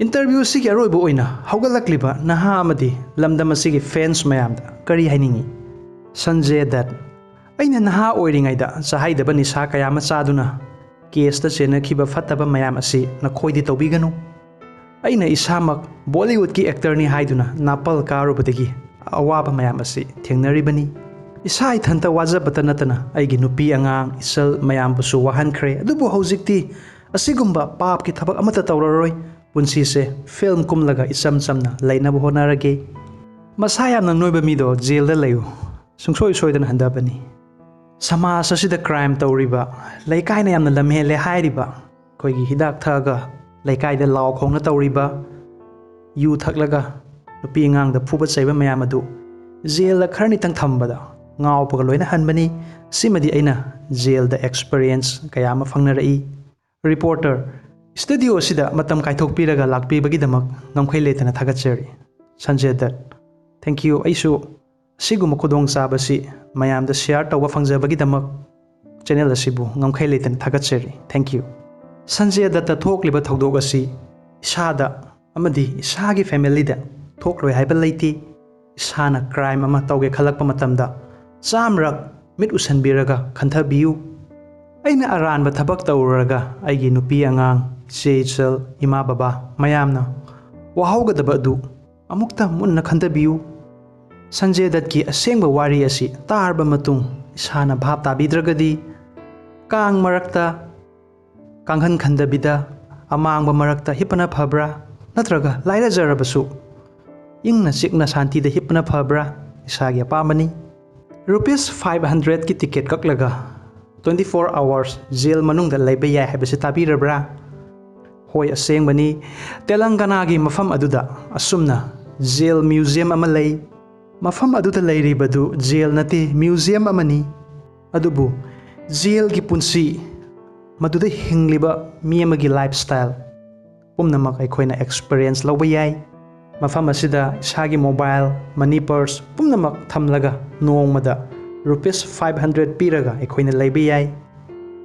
ꯏꯟꯇꯔꯚ꯭ꯌꯨ ꯑꯁꯤꯒꯤ ꯑꯔꯣꯏꯕ ꯑꯣꯏꯅ ꯍꯧꯒꯠꯂꯛꯂꯤꯕ ꯅꯍꯥ ꯑꯃꯗꯤ ꯂꯝꯗꯝ ꯑꯁꯤꯒꯤ ꯐꯦꯟꯁ ꯃꯌꯥꯝꯗ ꯀꯔꯤ ꯍꯥꯏꯅꯤꯡꯏ? ꯁꯟꯖꯦ ꯗꯠ: ꯑꯩꯅ ꯅꯍꯥ ꯑꯣꯏꯔꯤꯉꯩꯗ ꯆꯥꯍꯩꯗꯕ ꯅꯤꯁꯥ ꯀꯌꯥ ꯑꯃ ꯆꯥꯗꯨꯅ ꯀꯦꯁꯇ ꯆꯦꯟꯅꯈꯤꯕ ꯐꯠꯇꯕ ꯃꯌꯥꯝ ꯑꯁꯤ ꯅꯈꯣꯏꯗꯤ ꯇꯧꯕꯤꯒꯅꯨ꯫ ꯑꯩꯅ ꯏꯁꯥꯃꯛ ꯕꯣꯂꯤꯋꯨꯗꯀꯤ ꯑꯦꯛꯇꯔꯅꯤ ꯍꯥꯏꯗꯨꯅ ꯅꯥꯄꯜ ꯀꯥꯔꯨꯕꯗꯒꯤ ꯑꯋꯥꯕ ꯃꯌꯥꯝ ꯑꯁꯤ ꯊꯦꯡꯅꯔꯤꯕꯅꯤ꯫ ꯏꯁꯥ ꯏꯊꯟꯇ ꯋꯥꯖꯕꯇ ꯅꯠꯇꯅ ꯑꯩꯒꯤ ꯅꯨꯄꯤ ꯑꯉꯥꯡ, ꯏꯆꯜ ꯃꯌꯥꯝꯕꯨꯁꯨ ꯋꯥꯍꯟꯈ꯭ꯔꯦ꯫ ꯑꯗꯨꯕꯨ ꯍꯧꯖꯤꯛꯇꯤ ꯑꯁꯤꯒꯨꯝꯕ ꯄꯥꯞꯀꯤ ꯊꯕꯛ ꯑꯃꯠꯇ ꯇꯧꯔꯔꯣꯏ꯫ ꯄꯨꯟꯁꯤꯁꯦ ꯐꯤꯜꯝ ꯀꯨꯝꯂꯒ ꯏꯆꯝ ꯆꯝꯅ ꯂꯩꯅꯕ ꯍꯣꯠꯅꯔꯒꯦ꯫ ꯃꯁꯥ ꯌꯥꯝꯅ ꯅꯣꯏꯕ ꯃꯤꯗꯣ ꯖꯦꯜꯗ ꯂꯩꯌꯨ, ꯁꯨꯡꯁꯣꯏ ꯁꯣꯏꯗꯅ ꯍꯟꯊꯕꯅꯤ꯫ ꯁꯃꯥꯖ ꯑꯁꯤꯗ ꯀ꯭ꯔꯥꯏꯝ ꯇꯧꯔꯤꯕ, ꯂꯩꯀꯥꯏꯅ ꯌꯥꯝꯅ ꯂꯝꯍꯦꯜꯂꯦ ꯍꯥꯏꯔꯤꯕ, ꯑꯩꯈꯣꯏꯒꯤ ꯍꯤꯗꯥꯛ ꯊꯛꯑꯒ ꯂꯩꯀꯥꯏꯗ ꯂꯥꯎ ꯈꯣꯡꯅ ꯇꯧꯔꯤꯕ, ꯌꯨ ꯊꯛꯂꯒ ꯅꯨꯄꯤ ꯑꯉꯥꯡꯗ ꯐꯨꯕ ꯆꯩꯕ ꯃꯌꯥꯝ ꯑꯗꯨ ꯖꯦꯜꯗ ꯈꯔꯅꯤꯇꯪ ꯊꯝꯕꯗ ꯉꯥꯎꯕꯒ ꯂꯣꯏꯅ ꯍꯟꯕꯅꯤ꯫ ꯁꯤꯃꯗꯤ ꯑꯩꯅ ꯖꯦꯜꯗ ꯑꯦꯛꯁꯄꯔꯤꯌꯦꯟꯁ ꯀꯌꯥ ꯑꯃ ꯐꯪꯅꯔꯛꯏ꯫ ꯔꯤꯄꯣꯔꯇꯔ, ꯁ꯭ꯇꯨꯗꯤꯑꯣ ꯑꯁꯤꯗ ꯃꯇꯝ ꯀꯥꯏꯊꯣꯛꯄꯤꯔꯒ ꯂꯥꯛꯄꯤꯕꯒꯤꯗꯃꯛ ꯉꯝꯈꯩ ꯂꯩꯇꯅ ꯊꯥꯒꯠꯆꯔꯤ꯫ ꯁꯟꯖꯦ ꯗꯠ, ꯊꯦꯡꯀ꯭ꯌꯨ꯫ ꯑꯩꯁꯨ ꯑꯁꯤꯒꯨꯝꯕ ꯈꯨꯗꯣꯡꯆꯥꯕꯁꯤ ꯃꯌꯥꯝꯗ ꯁꯤꯌꯥꯔ ꯇꯧꯕ ꯐꯪꯖꯕꯒꯤꯗꯃꯛ ꯆꯦꯅꯦꯜ ꯑꯁꯤꯕꯨ ꯉꯝꯈꯩ ꯂꯩꯇꯅ ꯊꯥꯒꯠꯆꯔꯤ꯫ ꯊꯦꯡꯀ꯭ꯌꯨ꯫ ꯁꯟꯖꯦ ꯗꯠꯇ ꯊꯣꯛꯂꯤꯕ ꯊꯧꯗꯣꯛ ꯑꯁꯤ ꯏꯁꯥꯗ ꯑꯃꯗꯤ ꯏꯁꯥꯒꯤ ꯐꯦꯃꯤꯂꯤꯗ ꯊꯣꯛꯂꯣꯏ ꯍꯥꯏꯕ ꯂꯩꯇꯦ꯫ ꯏꯁꯥꯅ ꯀ꯭ꯔꯥꯏꯝ ꯑꯃ ꯇꯧꯒꯦ ꯈꯜꯂꯛꯄ ꯃꯇꯝꯗ ꯆꯥꯝꯔꯛ ꯃꯤꯠ ꯎꯁꯟꯕꯤꯔꯒ ꯈꯟꯊꯕꯤꯌꯨ꯫ ꯑꯩꯅ ꯑꯔꯥꯟꯕ ꯊꯕꯛ ꯇꯧꯔꯨꯔꯒ ꯑꯩꯒꯤ ꯅꯨꯄꯤ ꯑꯉꯥꯡ, ꯏꯆꯦ ꯏꯆꯜ, ꯏꯃꯥ ꯕꯕꯥ ꯃꯌꯥꯝꯅ ꯋꯥꯍꯧꯒꯗꯕ ꯑꯗꯨ ꯑꯃꯨꯛꯇ ꯃꯨꯟꯅ ꯈꯟꯊꯕꯤꯌꯨ꯫ ꯁꯟꯖꯦ ꯗꯠꯀꯤ ꯑꯁꯦꯡꯕ ꯋꯥꯔꯤ ꯑꯁꯤ ꯇꯥꯔꯕ ꯃꯇꯨꯡ ꯏꯁꯥꯅ ꯚꯥꯞ ꯇꯥꯕꯤꯗ꯭ꯔꯒꯗꯤ, ꯀꯥꯡ ꯃꯔꯛꯇ ꯀꯥꯡꯈꯟ ꯈꯟꯗꯕꯤꯗ ꯑꯃꯥꯡꯕ ꯃꯔꯛꯇ ꯍꯤꯞꯄꯅ ꯐꯕ꯭ꯔꯥ? ꯅꯠꯇ꯭ꯔꯒ ꯂꯥꯏꯔꯖꯔꯕꯁꯨ ꯏꯪꯅ ꯆꯤꯛꯅ ꯁꯥꯟꯇꯤꯗ ꯍꯤꯞꯄꯅ ꯐꯕ꯭ꯔꯥ? ꯏꯁꯥꯒꯤ ꯑꯄꯥꯝꯕꯅꯤ꯫ ꯔꯨꯄꯤꯁ ꯐꯥꯏꯚ ꯍꯟꯗ꯭ꯔꯦꯠꯀꯤ ꯇꯤꯀꯦꯠ ꯀꯛꯂꯒ twenty four hours ꯖꯦꯜ ꯃꯅꯨꯡꯗ ꯂꯩꯕ ꯌꯥꯏ ꯍꯥꯏꯕꯁꯤ ꯇꯥꯕꯤꯔꯕ꯭ꯔꯥ? ꯍꯣꯏ, ꯑꯁꯦꯡꯕꯅꯤ꯫ ꯇꯦꯂꯪꯒꯅꯥꯒꯤ ꯃꯐꯝ ꯑꯗꯨꯗ ꯑꯁꯨꯝꯅ ꯖꯦꯜ ꯃ꯭ꯌꯨꯖꯤꯌꯝ ꯑꯃ ꯂꯩ꯫ ꯃꯐꯝ ꯑꯗꯨꯗ ꯂꯩꯔꯤꯕꯗꯨ ꯖꯦꯜ ꯅꯠꯇꯦ, ꯃ꯭ꯌꯨꯖꯤꯌꯝ ꯑꯃꯅꯤ꯫ ꯑꯗꯨꯕꯨ ꯖꯦꯜꯒꯤ ꯄꯨꯟꯁꯤ, ꯃꯗꯨꯗ ꯍꯤꯡꯂꯤꯕ ꯃꯤ ꯑꯃꯒꯤ ꯂꯥꯏꯐ ꯁ꯭ꯇꯥꯏꯜ ꯄꯨꯝꯅꯃꯛ ꯑꯩꯈꯣꯏꯅ ꯑꯦꯛꯁꯄꯔꯤꯌꯦꯟꯁ ꯂꯧꯕ ꯌꯥꯏ꯫ ꯃꯐꯝ ꯑꯁꯤꯗ ꯏꯁꯥꯒꯤ ꯃꯣꯕꯥꯏꯜ, ꯃꯅꯤ ꯄꯔꯁ ꯄꯨꯝꯅꯃꯛ ꯊꯝꯂꯒ ꯅꯣꯡꯃꯗ ꯔꯨꯄꯤꯁ ꯐꯥꯏꯚ ꯍꯟꯗ꯭ꯔꯦꯠ ꯄꯤꯔꯒ ꯑꯩꯈꯣꯏꯅ ꯂꯩꯕ ꯌꯥꯏ꯫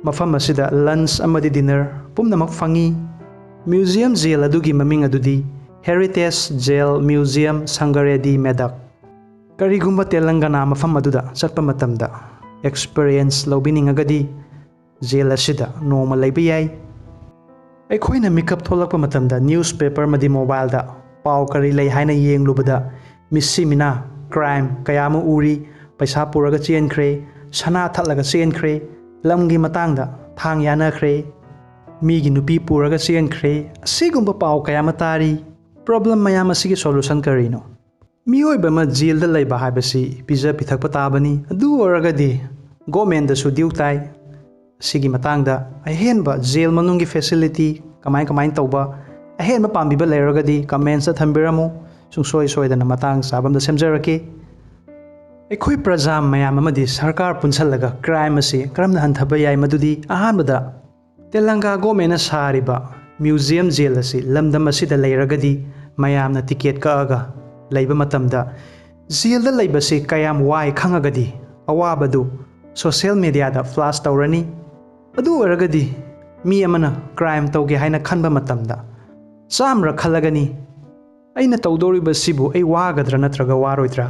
ꯃꯐꯝ ꯑꯁꯤꯗ ꯂꯟꯆ ꯑꯃꯗꯤ ꯗꯤꯅꯔ ꯄꯨꯝꯅꯃꯛ ꯐꯪꯏ꯫ ꯃ꯭ꯌꯨꯖꯤꯌꯝ ꯖꯦꯜ ꯑꯗꯨꯒꯤ ꯃꯃꯤꯡ ꯑꯗꯨꯗꯤ ꯍꯦꯔꯤꯇꯦꯖ ꯖꯦꯜ ꯃ꯭ꯌꯨꯖꯤꯌꯝ ꯁꯪꯒꯔꯦꯗꯤ ꯃꯦꯗꯛ꯫ ꯀꯔꯤꯒꯨꯝꯕ ꯇꯦꯂꯪꯒꯅꯥ ꯃꯐꯝ ꯑꯗꯨꯗ ꯆꯠꯄ ꯃꯇꯝꯗ ꯑꯦꯛꯁꯄꯔꯤꯌꯦꯟꯁ ꯂꯧꯕꯤꯅꯤꯡꯉꯒꯗꯤ ꯖꯦꯜ ꯑꯁꯤꯗ ꯅꯣꯡꯃ ꯂꯩꯕ ꯌꯥꯏ꯫ ꯑꯩꯈꯣꯏꯅ ꯃꯤꯀꯞ ꯊꯣꯛꯂꯛꯄ ꯃꯇꯝꯗ ꯅ꯭ꯌꯨꯁꯄꯦꯄꯔ ꯑꯃꯗꯤ ꯃꯣꯕꯥꯏꯜꯗ ꯄꯥꯎ ꯀꯔꯤ ꯂꯩ ꯍꯥꯏꯅ ꯌꯦꯡꯂꯨꯕꯗ ꯃꯤꯠꯁꯤ ꯃꯤꯅꯥ ꯀ꯭ꯔꯥꯏꯝ ꯀꯌꯥ ꯑꯃ ꯎꯔꯤ꯫ ꯄꯩꯁꯥ ꯄꯨꯔꯒ ꯆꯦꯟꯈ꯭ꯔꯦ, ꯁꯅꯥ ꯊꯠꯂꯒ ꯆꯦꯟꯈ꯭ꯔꯦ, ꯂꯝꯒꯤ ꯃꯇꯥꯡꯗ ꯊꯥꯡ ꯌꯥꯅꯈ꯭ꯔꯦ, ꯃꯤꯒꯤ ꯅꯨꯄꯤ ꯄꯨꯔꯒ ꯆꯦꯟꯈ꯭ꯔꯦ꯫ ꯑꯁꯤꯒꯨꯝꯕ ꯄꯥꯎ ꯀꯌꯥ ꯑꯃ ꯇꯥꯔꯤ꯫ ꯄ꯭ꯔꯣꯕ꯭ꯂꯦꯝ ꯃꯌꯥꯝ ꯑꯁꯤꯒꯤ ꯁꯣꯂꯨꯁꯟ ꯀꯔꯤꯅꯣ? ꯃꯤꯑꯣꯏꯕ ꯑꯃ ꯖꯦꯜꯗ ꯂꯩꯕ ꯍꯥꯏꯕꯁꯤ ꯄꯤꯖ ꯄꯤꯊꯛꯄ ꯇꯥꯕꯅꯤ꯫ ꯑꯗꯨ ꯑꯣꯏꯔꯒꯗꯤ ꯒꯣꯔꯃꯦꯟꯗꯁꯨ ꯗ꯭ꯌꯨ ꯇꯥꯏ꯫ ꯁꯤꯒꯤ ꯃꯇꯥꯡꯗ ꯑꯍꯦꯟꯕ ꯖꯦꯜ ꯃꯅꯨꯡꯒꯤ ꯐꯦꯁꯤꯂꯤꯇꯤ ꯀꯃꯥꯏ ꯀꯃꯥꯏꯅ ꯇꯧꯕ, ꯑꯍꯦꯟꯕ ꯄꯥꯝꯕꯤꯕ ꯂꯩꯔꯒꯗꯤ ꯀꯃꯦꯟꯁꯇ ꯊꯝꯕꯤꯔꯝꯃꯨ꯫ ꯁꯨꯡꯁꯣꯏ ꯁꯣꯏꯗꯅ ꯃꯇꯥꯡ ꯆꯥꯕ ꯑꯃꯗ ꯁꯦꯝꯖꯔꯛꯀꯦ꯫ ꯑꯩꯈꯣꯏ ꯄ꯭ꯔꯖꯥ ꯃꯌꯥꯝ ꯑꯃꯗꯤ ꯁꯔꯀꯥꯔ ꯄꯨꯟꯁꯤꯜꯂꯒ ꯀ꯭ꯔꯥꯏꯝ ꯑꯁꯤ ꯀꯔꯝꯅ ꯍꯟꯊꯕ ꯌꯥꯏ? ꯃꯗꯨꯗꯤ ꯑꯍꯥꯟꯕꯗ ꯇꯦꯂꯪꯒꯥ ꯒꯣꯔꯃꯦꯟꯅ ꯁꯥꯔꯤꯕ ꯃ꯭ꯌꯨꯖꯤꯌꯝ ꯖꯦꯜ ꯑꯁꯤ ꯂꯝꯗꯝ ꯑꯁꯤꯗ ꯂꯩꯔꯒꯗꯤ, ꯃꯌꯥꯝꯅ ꯇꯤꯀꯦꯠ ꯀꯛꯑꯒ ꯂꯩꯕ ꯃꯇꯝꯗ ꯖꯦꯜꯗ ꯂꯩꯕꯁꯤ ꯀꯌꯥꯝ ꯋꯥꯏ ꯈꯪꯉꯒꯗꯤ, ꯑꯋꯥꯕꯗꯨ ꯁꯣꯁꯤꯌꯦꯜ ꯃꯦꯗꯤꯌꯥꯗ ꯐ꯭ꯂꯥꯁ ꯇꯧꯔꯅꯤ꯫ ꯑꯗꯨ ꯑꯣꯏꯔꯒꯗꯤ ꯃꯤ ꯑꯃꯅ ꯀ꯭ꯔꯥꯏꯝ ꯇꯧꯒꯦ ꯍꯥꯏꯅ ꯈꯟꯕ ꯃꯇꯝꯗ ꯆꯥꯝꯔ ꯈꯜꯂꯒꯅꯤ, "ꯑꯩꯅ ꯇꯧꯗꯧꯔꯤꯕꯁꯤꯕꯨ ꯑꯩ ꯋꯥꯒꯗ꯭ꯔꯥ ꯅꯠꯇ꯭ꯔꯒ ꯋꯥꯔꯣꯏꯗ꯭ꯔꯥ?"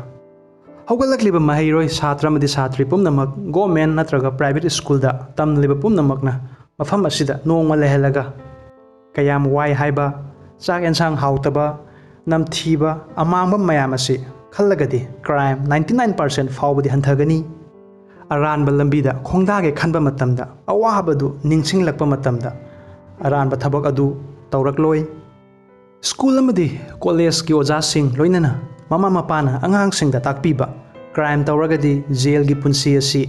ꯍꯧꯒꯠꯂꯛꯂꯤꯕ ꯃꯍꯩꯔꯣꯏ, ꯁꯥꯇ꯭ꯔ ꯑꯃꯗꯤ ꯁꯥꯇ꯭ꯔꯤ ꯄꯨꯝꯅꯃꯛ, ꯒꯣꯔꯃꯦꯟ ꯅꯠꯇ꯭ꯔꯒ ꯄ꯭ꯔꯥꯏꯚꯦꯠ ꯁ꯭ꯀꯨꯜꯗ ꯇꯝꯂꯤꯕ ꯄꯨꯝꯅꯃꯛꯅ ꯃꯐꯝ ꯑꯁꯤꯗ ꯅꯣꯡꯃ ꯂꯩꯍꯜꯂꯒ ꯀꯌꯥꯝ ꯋꯥꯏ ꯍꯥꯏꯕ, ꯆꯥꯛ ꯑꯦꯟꯁꯥꯡ ꯍꯥꯎꯇꯕ, ꯅꯝꯊꯤꯕ, ꯑꯃꯥꯡꯕ ꯃꯌꯥꯝ ꯑꯁꯤ ꯈꯜꯂꯒꯗꯤ ꯀ꯭ꯔꯥꯏꯝ ninety nine percent ꯐꯥꯎꯕꯗꯤ ꯍꯟꯊꯒꯅꯤ꯫ ꯑꯔꯥꯟꯕ ꯂꯝꯕꯤꯗ ꯈꯣꯡꯗꯥꯒꯦ ꯈꯟꯕ ꯃꯇꯝꯗ, ꯑꯋꯥꯕꯗꯨ ꯅꯤꯡꯁꯤꯡꯂꯛꯄ ꯃꯇꯝꯗ, ꯑꯔꯥꯟꯕ ꯊꯕꯛ ꯑꯗꯨ ꯇꯧꯔꯛꯂꯣꯏ꯫ ꯁ꯭ꯀꯨꯜ ꯑꯃꯗꯤ ꯀꯣꯂꯦꯖꯀꯤ ꯑꯣꯖꯥꯁꯤꯡ, ꯂꯣꯏꯅꯅ ꯃꯃꯥ ꯃꯄꯥꯅ ꯑꯉꯥꯡꯁꯤꯡꯗ ꯇꯥꯛꯄꯤꯕ, ꯀ꯭ꯔꯥꯏꯝ ꯇꯧꯔꯒꯗꯤ ꯖꯦꯜꯒꯤ ꯄꯨꯟꯁꯤ ꯑꯁꯤ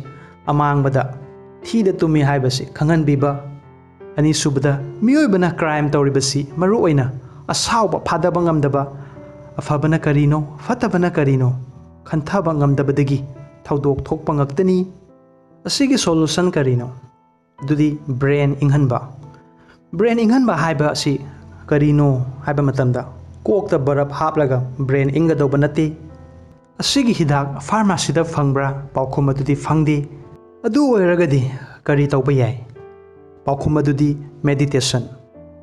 ꯑꯃꯥꯡꯕꯗ ꯊꯤꯗ ꯇꯨꯝꯃꯤ ꯍꯥꯏꯕꯁꯤ ꯈꯪꯍꯟꯕꯤꯕ꯫ ꯑꯅꯤꯁꯨꯕꯗ, ꯃꯤꯑꯣꯏꯕꯅ ꯀ꯭ꯔꯥꯏꯝ ꯇꯧꯔꯤꯕꯁꯤ ꯃꯔꯨꯑꯣꯏꯅ ꯑꯁꯥꯎꯕ ꯐꯥꯗꯕ ꯉꯝꯗꯕ, ꯑꯐꯕꯅ ꯀꯔꯤꯅꯣ, ꯐꯠꯇꯕꯅ ꯀꯔꯤꯅꯣ ꯈꯟꯊꯕ ꯉꯝꯗꯕꯗꯒꯤ ꯊꯧꯗꯣꯛ ꯊꯣꯛꯄ ꯉꯥꯛꯇꯅꯤ꯫ ꯑꯁꯤꯒꯤ ꯁꯣꯂꯨꯁꯟ ꯀꯔꯤꯅꯣ? ꯑꯗꯨꯗꯤ ꯕ꯭ꯔꯦꯟ ꯏꯪꯍꯟꯕ꯫ ꯕ꯭ꯔꯦꯟ ꯏꯪꯍꯟꯕ ꯍꯥꯏꯕ ꯑꯁꯤ ꯀꯔꯤꯅꯣ ꯍꯥꯏꯕ ꯃꯇꯝꯗ, ꯀꯣꯛꯇ ꯕꯔꯞ ꯍꯥꯞꯂꯒ ꯕ꯭ꯔꯦꯟ ꯏꯪꯒꯗꯧꯕ ꯅꯠꯇꯦ꯫ ꯑꯁꯤꯒꯤ ꯍꯤꯗꯥꯛ ꯐꯥꯔꯃꯥꯁꯤꯗ ꯐꯪꯕ꯭ꯔꯥ? ꯄꯥꯎꯈꯨꯝ ꯑꯗꯨꯗꯤ ꯐꯪꯗꯦ꯫ ꯑꯗꯨ ꯑꯣꯏꯔꯒꯗꯤ ꯀꯔꯤ ꯇꯧꯕ ꯌꯥꯏ? ꯄꯥꯎꯈꯨꯝ ꯑꯗꯨꯗꯤ ꯃꯦꯗꯤꯇꯦꯁꯟ꯫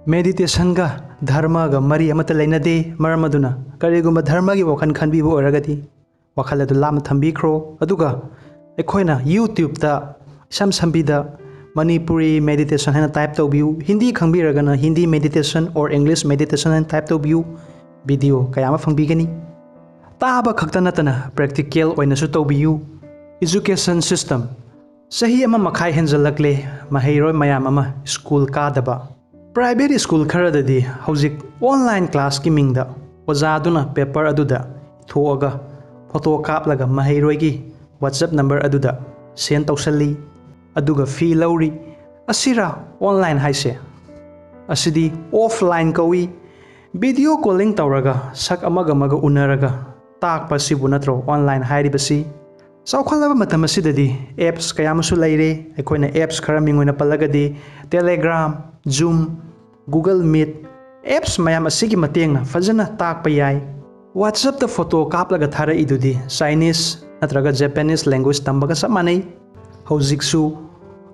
ꯃꯦꯗꯤꯇꯦꯁꯟꯒ ꯙꯔꯃꯒ ꯃꯔꯤ ꯑꯃꯠꯇ ꯂꯩꯅꯗꯦ꯫ ꯃꯔꯝ ꯑꯗꯨꯅ ꯀꯔꯤꯒꯨꯝꯕ ꯙꯔꯃꯒꯤ ꯋꯥꯈꯜ ꯈꯟꯕꯤꯕ ꯑꯣꯏꯔꯒꯗꯤ ꯋꯥꯈꯜ ꯑꯗꯨ ꯂꯥꯞꯅ ꯊꯝꯕꯤꯈ꯭ꯔꯣ꯫ ꯑꯗꯨꯒ ꯑꯩꯈꯣꯏꯅ YouTubeꯇ ꯏꯁꯝ ꯁꯝꯕꯤꯗ ꯃꯅꯤꯄꯨꯔꯤ ꯃꯦꯗꯤꯇꯦꯁꯟ ꯍꯥꯏꯅ ꯇꯥꯏꯞ ꯇꯧꯕꯤꯌꯨ꯫ ꯍꯤꯟꯗꯤ ꯈꯪꯕꯤꯔꯒꯅ Hindi meditation or English meditation ꯍꯥꯏꯅ ꯇꯥꯏꯞ ꯇꯧꯕꯤꯌꯨ꯫ ꯚꯤꯗꯤꯑꯣ ꯀꯌꯥ ꯑꯃ ꯐꯪꯕꯤꯒꯅꯤ꯫ ꯇꯥꯕ ꯈꯛꯇ ꯅꯠꯇꯅ ꯄ꯭ꯔꯦꯛꯇꯤꯀꯦꯜ ꯑꯣꯏꯅꯁꯨ ꯇꯧꯕꯤꯌꯨ꯫ Education system. ꯆꯍꯤ ꯑꯃ ꯃꯈꯥꯏ ꯍꯦꯟꯖꯜꯂꯛꯂꯦ ꯃꯍꯩꯔꯣꯏ ꯃꯌꯥꯝ ꯑꯃ ꯁ꯭ꯀꯨꯜ ꯀꯥꯗꯕ꯫ ꯄ꯭ꯔꯥꯏꯚꯦꯠ ꯁ꯭ꯀꯨꯜ ꯈꯔꯗꯗꯤ ꯍꯧꯖꯤꯛ ꯑꯣꯟꯂꯥꯏꯟ ꯀ꯭ꯂꯥꯁꯀꯤ ꯃꯤꯡꯗ ꯑꯣꯖꯥꯗꯨꯅ ꯄꯦꯄꯔ ꯑꯗꯨꯗ ꯏꯊꯣꯛꯑꯒ ꯐꯣꯇꯣ ꯀꯥꯞꯂꯒ ꯃꯍꯩꯔꯣꯏꯒꯤ WhatsApp ꯅꯝꯕꯔ ꯑꯗꯨꯗ ꯁꯦꯟ ꯇꯧꯁꯜꯂꯤ, ꯑꯗꯨꯒ ꯐꯤ ꯂꯧꯔꯤ꯫ ꯑꯁꯤꯔꯥ ꯑꯣꯟꯂꯥꯏꯟ ꯍꯥꯏꯁꯦ? ꯑꯁꯤꯗꯤ ꯑꯣꯐꯂꯥꯏꯟ ꯀꯧꯏ꯫ ꯚꯤꯗꯤꯑꯣ ꯀꯣꯂꯤꯡ ꯇꯧꯔꯒ ꯁꯛ ꯑꯃꯒ ꯑꯃꯒ ꯎꯅꯔꯒ ꯇꯥꯛꯄ ꯑꯁꯤꯕꯨ ꯅꯠꯇ꯭ꯔꯣ ꯑꯣꯟꯂꯥꯏꯟ ꯍꯥꯏꯔꯤꯕꯁꯤ? ꯆꯥꯎꯈꯠꯂꯕ ꯃꯇꯝ ꯑꯁꯤꯗꯗꯤ ꯑꯦꯞꯁ ꯀꯌꯥ ꯑꯃꯁꯨ ꯂꯩꯔꯦ꯫ ꯑꯩꯈꯣꯏꯅ ꯑꯦꯞꯁ ꯈꯔ ꯃꯤꯡ ꯑꯣꯏꯅ ꯄꯜꯂꯒꯗꯤ Telegram, Zoom, Google Meet, apps ꯃꯌꯥꯝ ꯑꯁꯤꯒꯤ ꯃꯇꯦꯡꯅ ꯐꯖꯅ ꯇꯥꯛꯄ ꯌꯥꯏ꯫ WhatsApp-ꯇ ꯐꯣꯇꯣ ꯀꯥꯞꯂꯒ ꯊꯥꯔꯛꯏꯗꯨꯗꯤ ꯆꯥꯏꯅꯤꯁ ꯅꯠꯇ꯭ꯔꯒ ꯖꯄꯥꯅꯤꯁ ꯂꯦꯡꯒ꯭ꯋꯦꯖ ꯇꯝꯕꯒ ꯆꯞ ꯃꯥꯟꯅꯩ꯫ ꯍꯧꯖꯤꯛꯁꯨ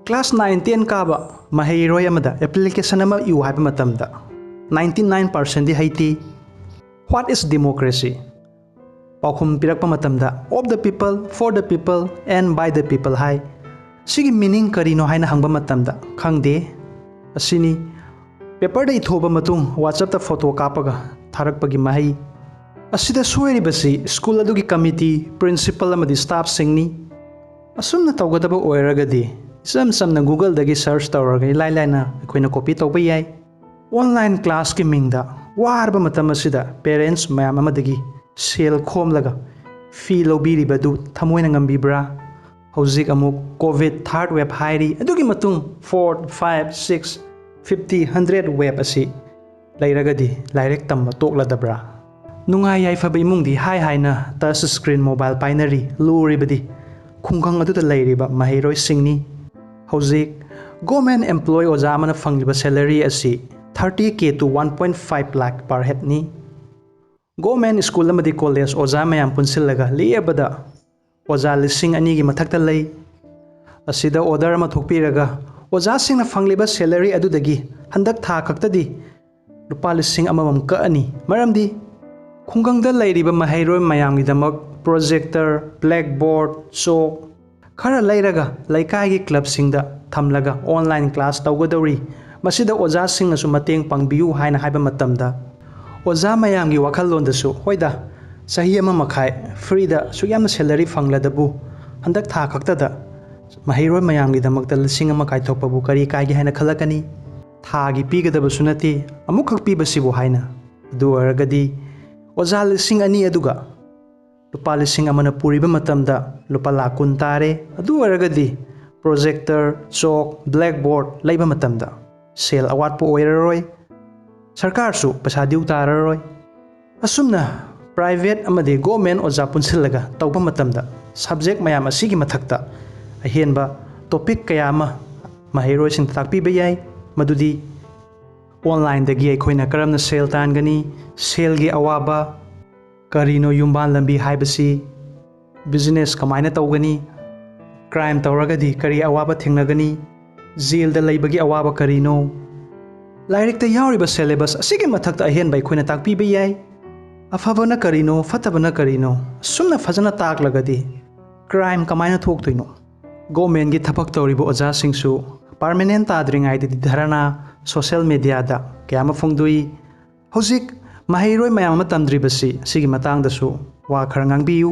ꯀ꯭ꯂꯥꯁ ꯅꯥꯏꯟ ꯇꯦꯟ ꯀꯥꯕ ꯃꯍꯩꯔꯣꯏ ꯑꯃꯗ ꯑꯦꯄ꯭ꯂꯤꯀꯦꯁꯟ ꯑꯃ ꯏꯌꯨ ꯍꯥꯏꯕ ꯃꯇꯝꯗ ninety nine percent-ꯗꯤ ꯍꯩꯇꯦ꯫ What is democracy? ꯄꯥꯎꯈꯨꯝ ꯄꯤꯔꯛꯄ ꯃꯇꯝꯗ of the people, for the people and by the people ꯍꯥꯏ꯫ ꯁꯤꯒꯤ ꯃꯤꯅꯤꯡ ꯀꯔꯤꯅꯣ ꯍꯥꯏꯅ ꯍꯪꯕ ꯃꯇꯝꯗ ꯈꯪꯗꯦ꯫ ꯑꯁꯤꯅꯤ ꯄꯦꯄꯔꯗ ꯏꯊꯣꯛꯑꯕ ꯃꯇꯨꯡ WhatsApp-ꯇ ꯐꯣꯇꯣ ꯀꯥꯞꯄꯒ ꯊꯥꯔꯛꯄꯒꯤ ꯃꯍꯩ꯫ ꯑꯁꯤꯗ ꯁꯣꯏꯔꯤꯕꯁꯤ ꯁ꯭ꯀꯨꯜ ꯑꯗꯨꯒꯤ ꯀꯃꯤꯇꯤ, ꯄ꯭ꯔꯤꯟꯁꯤꯄꯜ ꯑꯃꯗꯤ ꯁ꯭ꯇꯥꯐꯁꯤꯡꯅꯤ꯫ ꯑꯁꯨꯝꯅ ꯇꯧꯒꯗꯕ ꯑꯣꯏꯔꯒꯗꯤ ꯏꯆꯝ ꯆꯝꯅ Google-ꯗꯒꯤ ꯁꯔꯆ ꯇꯧꯔꯒ ꯏꯂꯥꯏ ꯂꯥꯏꯅ ꯑꯩꯈꯣꯏꯅ ꯀꯣꯄꯤ ꯇꯧꯕ ꯌꯥꯏ꯫ ꯑꯣꯟꯂꯥꯏꯟ ꯀ꯭ꯂꯥꯁꯀꯤ ꯃꯤꯡꯗ ꯋꯥꯔꯕ ꯃꯇꯝ ꯑꯁꯤꯗ ꯄꯦꯔꯦꯟꯠꯁ ꯃꯌꯥꯝ ꯑꯃꯗꯒꯤ ꯁꯦꯜ ꯈꯣꯝꯂꯒ ꯐꯤ ꯂꯧꯕꯤꯔꯤꯕꯗꯨ ꯊꯃꯣꯏꯅ ꯉꯝꯕꯤꯕ꯭ꯔꯥ? ꯍꯧꯖꯤꯛ ꯑꯃꯨꯛ ꯀꯣꯚꯤꯗ ꯊꯥꯔꯠ ꯋꯦꯕ ꯍꯥꯏꯔꯤ, ꯑꯗꯨꯒꯤ ꯃꯇꯨꯡ four, five, six, fifty, hundred web ꯑꯁꯤ ꯂꯩꯔꯒꯗꯤ ꯂꯥꯏꯔꯤꯛ ꯇꯝꯕ ꯇꯣꯛꯂꯗꯕ꯭ꯔꯥ? ꯅꯨꯡꯉꯥꯏ ꯌꯥꯏꯐꯕ ꯏꯃꯨꯡꯗꯤ ꯍꯥꯏ ꯍꯥꯏꯅ ꯇꯆ ꯁ꯭ꯀ꯭ꯔꯤꯟ ꯃꯣꯕꯥꯏꯜ ꯄꯥꯏꯅꯔꯤ꯫ ꯂꯨꯔꯤꯕꯗꯤ ꯈꯨꯡꯒꯪ ꯑꯗꯨꯗ ꯂꯩꯔꯤꯕ ꯃꯍꯩꯔꯣꯏꯁꯤꯡꯅꯤ꯫ ꯍꯧꯖꯤꯛ ꯒꯣꯔꯃꯦꯟ ꯑꯦꯝꯄ꯭ꯂꯣꯏ ꯑꯣꯖꯥ ꯑꯃꯅ ꯐꯪꯂꯤꯕ ꯁꯦꯂꯔꯤ ꯑꯁꯤ thirty K to one point five lakh per head-ꯅꯤ꯫ ꯒꯣꯔꯃꯦꯟ ꯁ꯭ꯀꯨꯜ ꯑꯃꯗꯤ ꯀꯣꯂꯦꯖ ꯑꯣꯖꯥ ꯃꯌꯥꯝ ꯄꯨꯟꯁꯤꯜꯂꯒ ꯂꯦꯛꯑꯕꯗ ꯑꯣꯖꯥ ꯂꯤꯁꯤꯡ ꯑꯅꯤꯒꯤ ꯃꯊꯛꯇ ꯂꯩ꯫ ꯑꯁꯤꯗ ꯑꯣꯔꯗꯔ ꯑꯃ ꯊꯣꯛꯄꯤꯔꯒ ꯑꯣꯖꯥꯁꯤꯡꯅ ꯐꯪꯂꯤꯕ ꯁꯦꯂꯔꯤ ꯑꯗꯨꯗꯒꯤ ꯍꯟꯗꯛ ꯊꯥ ꯈꯛꯇꯗꯤ ꯂꯨꯄꯥ ꯂꯤꯁꯤꯡ ꯑꯃꯃꯝ ꯀꯛꯑꯅꯤ꯫ ꯃꯔꯝꯗꯤ ꯈꯨꯡꯒꯪꯗ ꯂꯩꯔꯤꯕ ꯃꯍꯩꯔꯣꯏ ꯃꯌꯥꯝꯒꯤꯗꯃꯛ ꯄ꯭ꯔꯣꯖꯦꯛꯇꯔ, ꯕ꯭ꯂꯦꯛꯕꯣꯔꯗ, ꯆꯣꯛ ꯈꯔ ꯂꯩꯔꯒ ꯂꯩꯀꯥꯏꯒꯤ ꯀ꯭ꯂꯕꯁꯤꯡꯗ ꯊꯝꯂꯒ ꯑꯣꯟꯂꯥꯏꯟ ꯀ꯭ꯂꯥꯁ ꯇꯧꯒꯗꯧꯔꯤ꯫ ꯃꯁꯤꯗ ꯑꯣꯖꯥꯁꯤꯡꯅꯁꯨ ꯃꯇꯦꯡ ꯄꯥꯡꯕꯤꯌꯨ ꯍꯥꯏꯅ ꯍꯥꯏꯕ ꯃꯇꯝꯗ ꯑꯣꯖꯥ ꯃꯌꯥꯝꯒꯤ ꯋꯥꯈꯜꯂꯣꯟꯗꯁꯨ, "ꯍꯣꯏꯗ, ꯆꯍꯤ ꯑꯃ ꯃꯈꯥꯏ ꯐ꯭ꯔꯤꯗ ꯑꯁꯨꯛ ꯌꯥꯝꯅ ꯁꯦꯂꯔꯤ ꯐꯪꯂꯗꯕꯨ ꯍꯟꯗꯛ ꯊꯥ ꯈꯛꯇꯗ ꯃꯍꯩꯔꯣꯏ ꯃꯌꯥꯝꯒꯤꯗꯃꯛꯇ ꯂꯤꯁꯤꯡ ꯑꯃ ꯀꯥꯏꯊꯣꯛꯄꯕꯨ ꯀꯔꯤ ꯀꯥꯏꯒꯦ?" ꯍꯥꯏꯅ ꯈꯜꯂꯛꯀꯅꯤ꯫ ꯊꯥꯒꯤ ꯄꯤꯒꯗꯕꯁꯨ ꯅꯠꯇꯦ, ꯑꯃꯨꯛꯈꯛ ꯄꯤꯕꯁꯤꯕꯨ ꯍꯥꯏꯅ꯫ ꯑꯗꯨ ꯑꯣꯏꯔꯒꯗꯤ ꯑꯣꯖꯥ ꯂꯤꯁꯤꯡ ꯑꯅꯤ ꯑꯗꯨꯒ ꯂꯨꯄꯥ ꯂꯤꯁꯤꯡ ꯑꯃꯅ ꯄꯨꯔꯤꯕ ꯃꯇꯝꯗ ꯂꯨꯄꯥ ꯂꯥꯈ ꯀꯨꯟ ꯇꯥꯔꯦ꯫ ꯑꯗꯨ ꯑꯣꯏꯔꯒꯗꯤ projector, chalk, blackboard ꯂꯩꯕ ꯃꯇꯝꯗ ꯁꯦꯜ ꯑꯋꯥꯠꯄ ꯑꯣꯏꯔꯔꯣꯏ꯫ ꯁꯔꯀꯥꯔꯁꯨ ꯄꯩꯁꯥ due ꯇꯥꯔꯔꯣꯏ꯫ ꯑꯁꯨꯝꯅ private ꯑꯃꯗꯤ government ꯑꯣꯖꯥ ꯄꯨꯟꯁꯤꯜꯂꯒ ꯇꯧꯕ ꯃꯇꯝꯗ subject ꯃꯌꯥꯝ ꯑꯁꯤꯒꯤ ꯃꯊꯛꯇ ꯑꯍꯦꯟꯕ topic ꯀꯌꯥ ꯑꯃ ꯃꯍꯩꯔꯣꯏꯁꯤꯡꯗ ꯇꯥꯛꯄꯤꯕ ꯌꯥꯏ꯫ ꯃꯗꯨꯗꯤ onlineꯗꯒꯤ ꯑꯩꯈꯣꯏꯅ ꯀꯔꯝꯅ ꯁꯦꯜ ꯇꯥꯟꯒꯅꯤ, ꯁꯦꯜꯒꯤ ꯑꯋꯥꯕ ꯀꯔꯤꯅꯣ, ꯌꯨꯝꯕꯥꯟ ꯂꯝꯕꯤ ꯍꯥꯏꯕꯁꯤ, business ꯀꯃꯥꯏꯅ ꯇꯧꯒꯅꯤ, crime ꯇꯧꯔꯒꯗꯤ ꯀꯔꯤ ꯑꯋꯥꯕ ꯊꯦꯡꯅꯒꯅꯤ, ꯖꯦꯜꯗ ꯂꯩꯕꯒꯤ ꯑꯋꯥꯕ ꯀꯔꯤꯅꯣ, ꯂꯥꯏꯔꯤꯛꯇ ꯌꯥꯎꯔꯤꯕ syllabus ꯑꯁꯤꯒꯤ ꯃꯊꯛꯇ ꯑꯍꯦꯟꯕ ꯑꯩꯈꯣꯏꯅ ꯇꯥꯛꯄꯤꯕ ꯌꯥꯏ꯫ ꯑꯐꯕꯅ ꯀꯔꯤꯅꯣ, ꯐꯠꯇꯕꯅ ꯀꯔꯤꯅꯣ, ꯑꯁꯨꯝꯅ ꯐꯖꯅ ꯇꯥꯛꯂꯒꯗꯤ crime ꯀꯃꯥꯏꯅ ꯊꯣꯛꯇꯣꯏꯅꯣ? Governmentꯒꯤ ꯊꯕꯛ ꯇꯧꯔꯤꯕ ꯑꯣꯖꯥꯁꯤꯡꯁꯨ permanent ꯇꯥꯗ꯭ꯔꯤꯉꯩꯗꯗꯤ ꯙꯔꯅꯥ, social mediaꯗ ꯀꯌꯥ ꯑꯃ ꯐꯣꯡꯗꯣꯛꯏ꯫ ꯍꯧꯖꯤꯛ ꯃꯍꯩꯔꯣꯏ ꯃꯌꯥꯝ ꯑꯃ ꯇꯝꯗ꯭ꯔꯤꯕꯁꯤ, ꯁꯤꯒꯤ ꯃꯇꯥꯡꯗꯁꯨ ꯋꯥ ꯈꯔ ꯉꯥꯡꯕꯤꯌꯨ꯫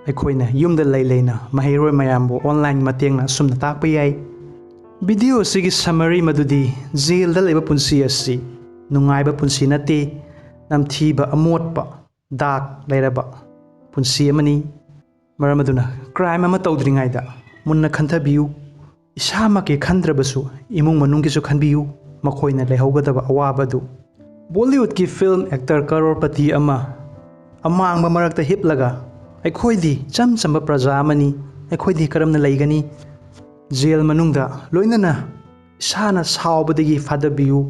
ꯑꯩꯈꯣꯏꯅ ꯌꯨꯝꯗ ꯂꯩ ꯂꯩꯅ ꯃꯍꯩꯔꯣꯏ ꯃꯌꯥꯝꯕꯨ onlineꯒꯤ ꯃꯇꯦꯡꯅ ꯑꯁꯨꯝꯅ ꯇꯥꯛꯄ ꯌꯥꯏ꯫ Video ꯑꯁꯤꯒꯤ summary ꯃꯗꯨꯗꯤ ꯖꯦꯜꯗ ꯂꯩꯕ ꯄꯨꯟꯁꯤ ꯑꯁꯤ ꯅꯨꯡꯉꯥꯏꯕ ꯄꯨꯟꯁꯤ ꯅꯠꯇꯦ, ꯅꯝꯊꯤꯕ, ꯑꯃꯣꯠꯄ, ꯗꯥꯛ ꯂꯩꯔꯕ ꯄꯨꯟꯁꯤ ꯑꯃꯅꯤ꯫ ꯃꯔꯝ ꯑꯗꯨꯅ crime ꯑꯃ ꯇꯧꯗ꯭ꯔꯤꯉꯩꯗ ꯃꯨꯟꯅ ꯈꯟꯊꯕꯤꯌꯨ꯫ ꯏꯁꯥꯃꯛꯀꯤ ꯈꯟꯗ꯭ꯔꯕꯁꯨ ꯏꯃꯨꯡ ꯃꯅꯨꯡꯒꯤꯁꯨ ꯈꯟꯕꯤꯌꯨ, ꯃꯈꯣꯏꯅ ꯂꯩꯍꯧꯒꯗꯕ ꯑꯋꯥꯕꯗꯨ꯫ Bollywoodꯀꯤ film actor ꯀꯔꯣꯔꯄꯇꯤ ꯑꯃ ꯑꯃꯥꯡꯕ ꯃꯔꯛꯇ ꯍꯤꯞꯂꯒ, "ꯑꯩꯈꯣꯏꯗꯤ ꯏꯆꯝ ꯆꯝꯕ ꯄ꯭ꯔꯖꯥ ꯑꯃꯅꯤ, ꯑꯩꯈꯣꯏꯗꯤ ꯀꯔꯝꯅ ꯂꯩꯒꯅꯤ?" ꯖꯦꯜ ꯃꯅꯨꯡꯗ ꯂꯣꯏꯅꯅ ꯏꯁꯥꯅ ꯁꯥꯎꯕꯗꯒꯤ ꯐꯥꯗꯕꯤꯌꯨ꯫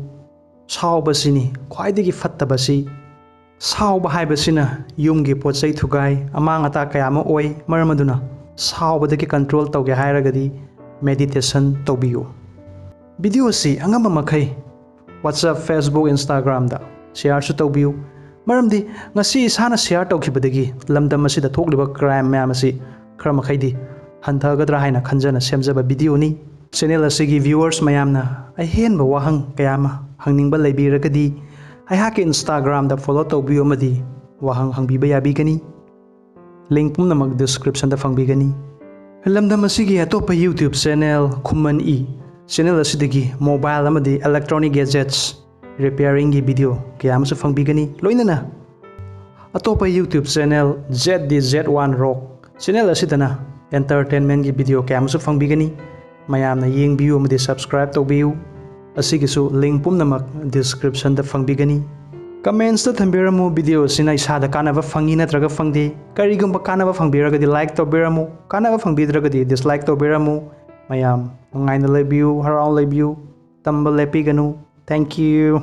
ꯁꯥꯎꯕꯁꯤꯅꯤ ꯈ꯭ꯋꯥꯏꯗꯒꯤ ꯐꯠꯇꯕꯁꯤ꯫ ꯁꯥꯎꯕ ꯍꯥꯏꯕꯁꯤꯅ ꯌꯨꯝꯒꯤ ꯄꯣꯠ ꯆꯩ ꯊꯨꯒꯥꯏ, ꯑꯃꯥꯡ ꯑꯇꯥ ꯀꯌꯥ ꯑꯃ ꯑꯣꯏ꯫ ꯃꯔꯝ ꯑꯗꯨꯅ ꯁꯥꯎꯕꯗꯒꯤ control ꯇꯧꯒꯦ ꯍꯥꯏꯔꯒꯗꯤ meditation ꯇꯧꯕꯤꯌꯨ꯫ Video ꯑꯁꯤ ꯑꯉꯝꯕ ꯃꯈꯩ WhatsApp, Facebook, Instagramꯗ shareꯁꯨ ꯇꯧꯕꯤꯌꯨ꯫ ꯃꯔꯝꯗꯤ ꯉꯁꯤ ꯏꯁꯥꯅ share ꯇꯧꯈꯤꯕꯗꯒꯤ ꯂꯝꯗꯝ ꯑꯁꯤꯗ ꯊꯣꯛꯂꯤꯕ crime ꯃꯌꯥꯝ ꯑꯁꯤ ꯈꯔ ꯃꯈꯩꯗꯤ ꯍꯟꯊꯒꯗ꯭ꯔꯥ ꯍꯥꯏꯅ ꯈꯟꯖꯅ ꯁꯦꯝꯖꯕ videoꯅꯤ꯫ Channel ꯑꯁꯤꯒꯤ viewers ꯃꯌꯥꯝꯅ ꯑꯍꯦꯟꯕ ꯋꯥꯍꯪ ꯀꯌꯥ ꯑꯃ ꯍꯪꯅꯤꯡꯕ ꯂꯩꯕꯤꯔꯒꯗꯤ ꯑꯩꯍꯥꯛꯀꯤ Instagramꯗ follow ꯇꯧꯕꯤꯌꯨ ꯑꯃꯗꯤ ꯋꯥꯍꯪ ꯍꯪꯕꯤꯕ ꯌꯥꯕꯤꯒꯅꯤ꯫ Link ꯄꯨꯝꯅꯃꯛ descriptionꯗ ꯐꯪꯕꯤꯒꯅꯤ꯫ ꯂꯝꯗꯝ ꯑꯁꯤꯒꯤ ꯑꯇꯣꯞꯄ YouTube channel ꯈꯨꯃꯟ ꯏ channel ꯑꯁꯤꯗꯒꯤ mobile ꯑꯃꯗꯤ electronic gadgets repairingꯒꯤ video ꯀꯌꯥ ꯑꯃꯁꯨ ꯐꯪꯕꯤꯒꯅꯤ꯫ ꯂꯣꯏꯅꯅ ꯑꯇꯣꯞꯄ YouTube channel Z D Z one Rock channel ꯑꯁꯤꯗꯅ entertainmentꯀꯤ video ꯀꯌꯥ ꯑꯃꯁꯨ ꯐꯪꯕꯤꯒꯅꯤ꯫ ꯃꯌꯥꯝꯅ ꯌꯦꯡꯕꯤꯌꯨ ꯑꯃꯗꯤ subscribe ꯇꯧꯕꯤꯌꯨ꯫ ꯑꯁꯤꯒꯤꯁꯨ link ꯄꯨꯝꯅꯃꯛ descriptionꯗ ꯐꯪꯕꯤꯒꯅꯤ꯫ Commentsꯇ ꯊꯝꯕꯤꯔꯝꯃꯨ, video ꯑꯁꯤꯅ ꯏꯁꯥꯗ ꯀꯥꯟꯅꯕ ꯐꯪꯉꯤ ꯅꯠꯇ꯭ꯔꯒ ꯐꯪꯗꯦ꯫ ꯀꯔꯤꯒꯨꯝꯕ ꯀꯥꯟꯅꯕ ꯐꯪꯕꯤꯔꯒꯗꯤ like ꯇꯧꯕꯤꯔꯝꯃꯨ, ꯀꯥꯟꯅꯕ ꯐꯪꯕꯤꯗ꯭ꯔꯒꯗꯤ dislike ꯇꯧꯕꯤꯔꯝꯃꯨ꯫ ꯃꯌꯥꯝ ꯅꯨꯡꯉꯥꯏꯅ ꯂꯩꯕꯤꯌꯨ, ꯍꯔꯥꯎꯅ ꯂꯩꯕꯤꯌꯨ꯫ ꯇꯝꯕ ꯂꯦꯞꯄꯤꯒꯅꯨ꯫ Thank you꯫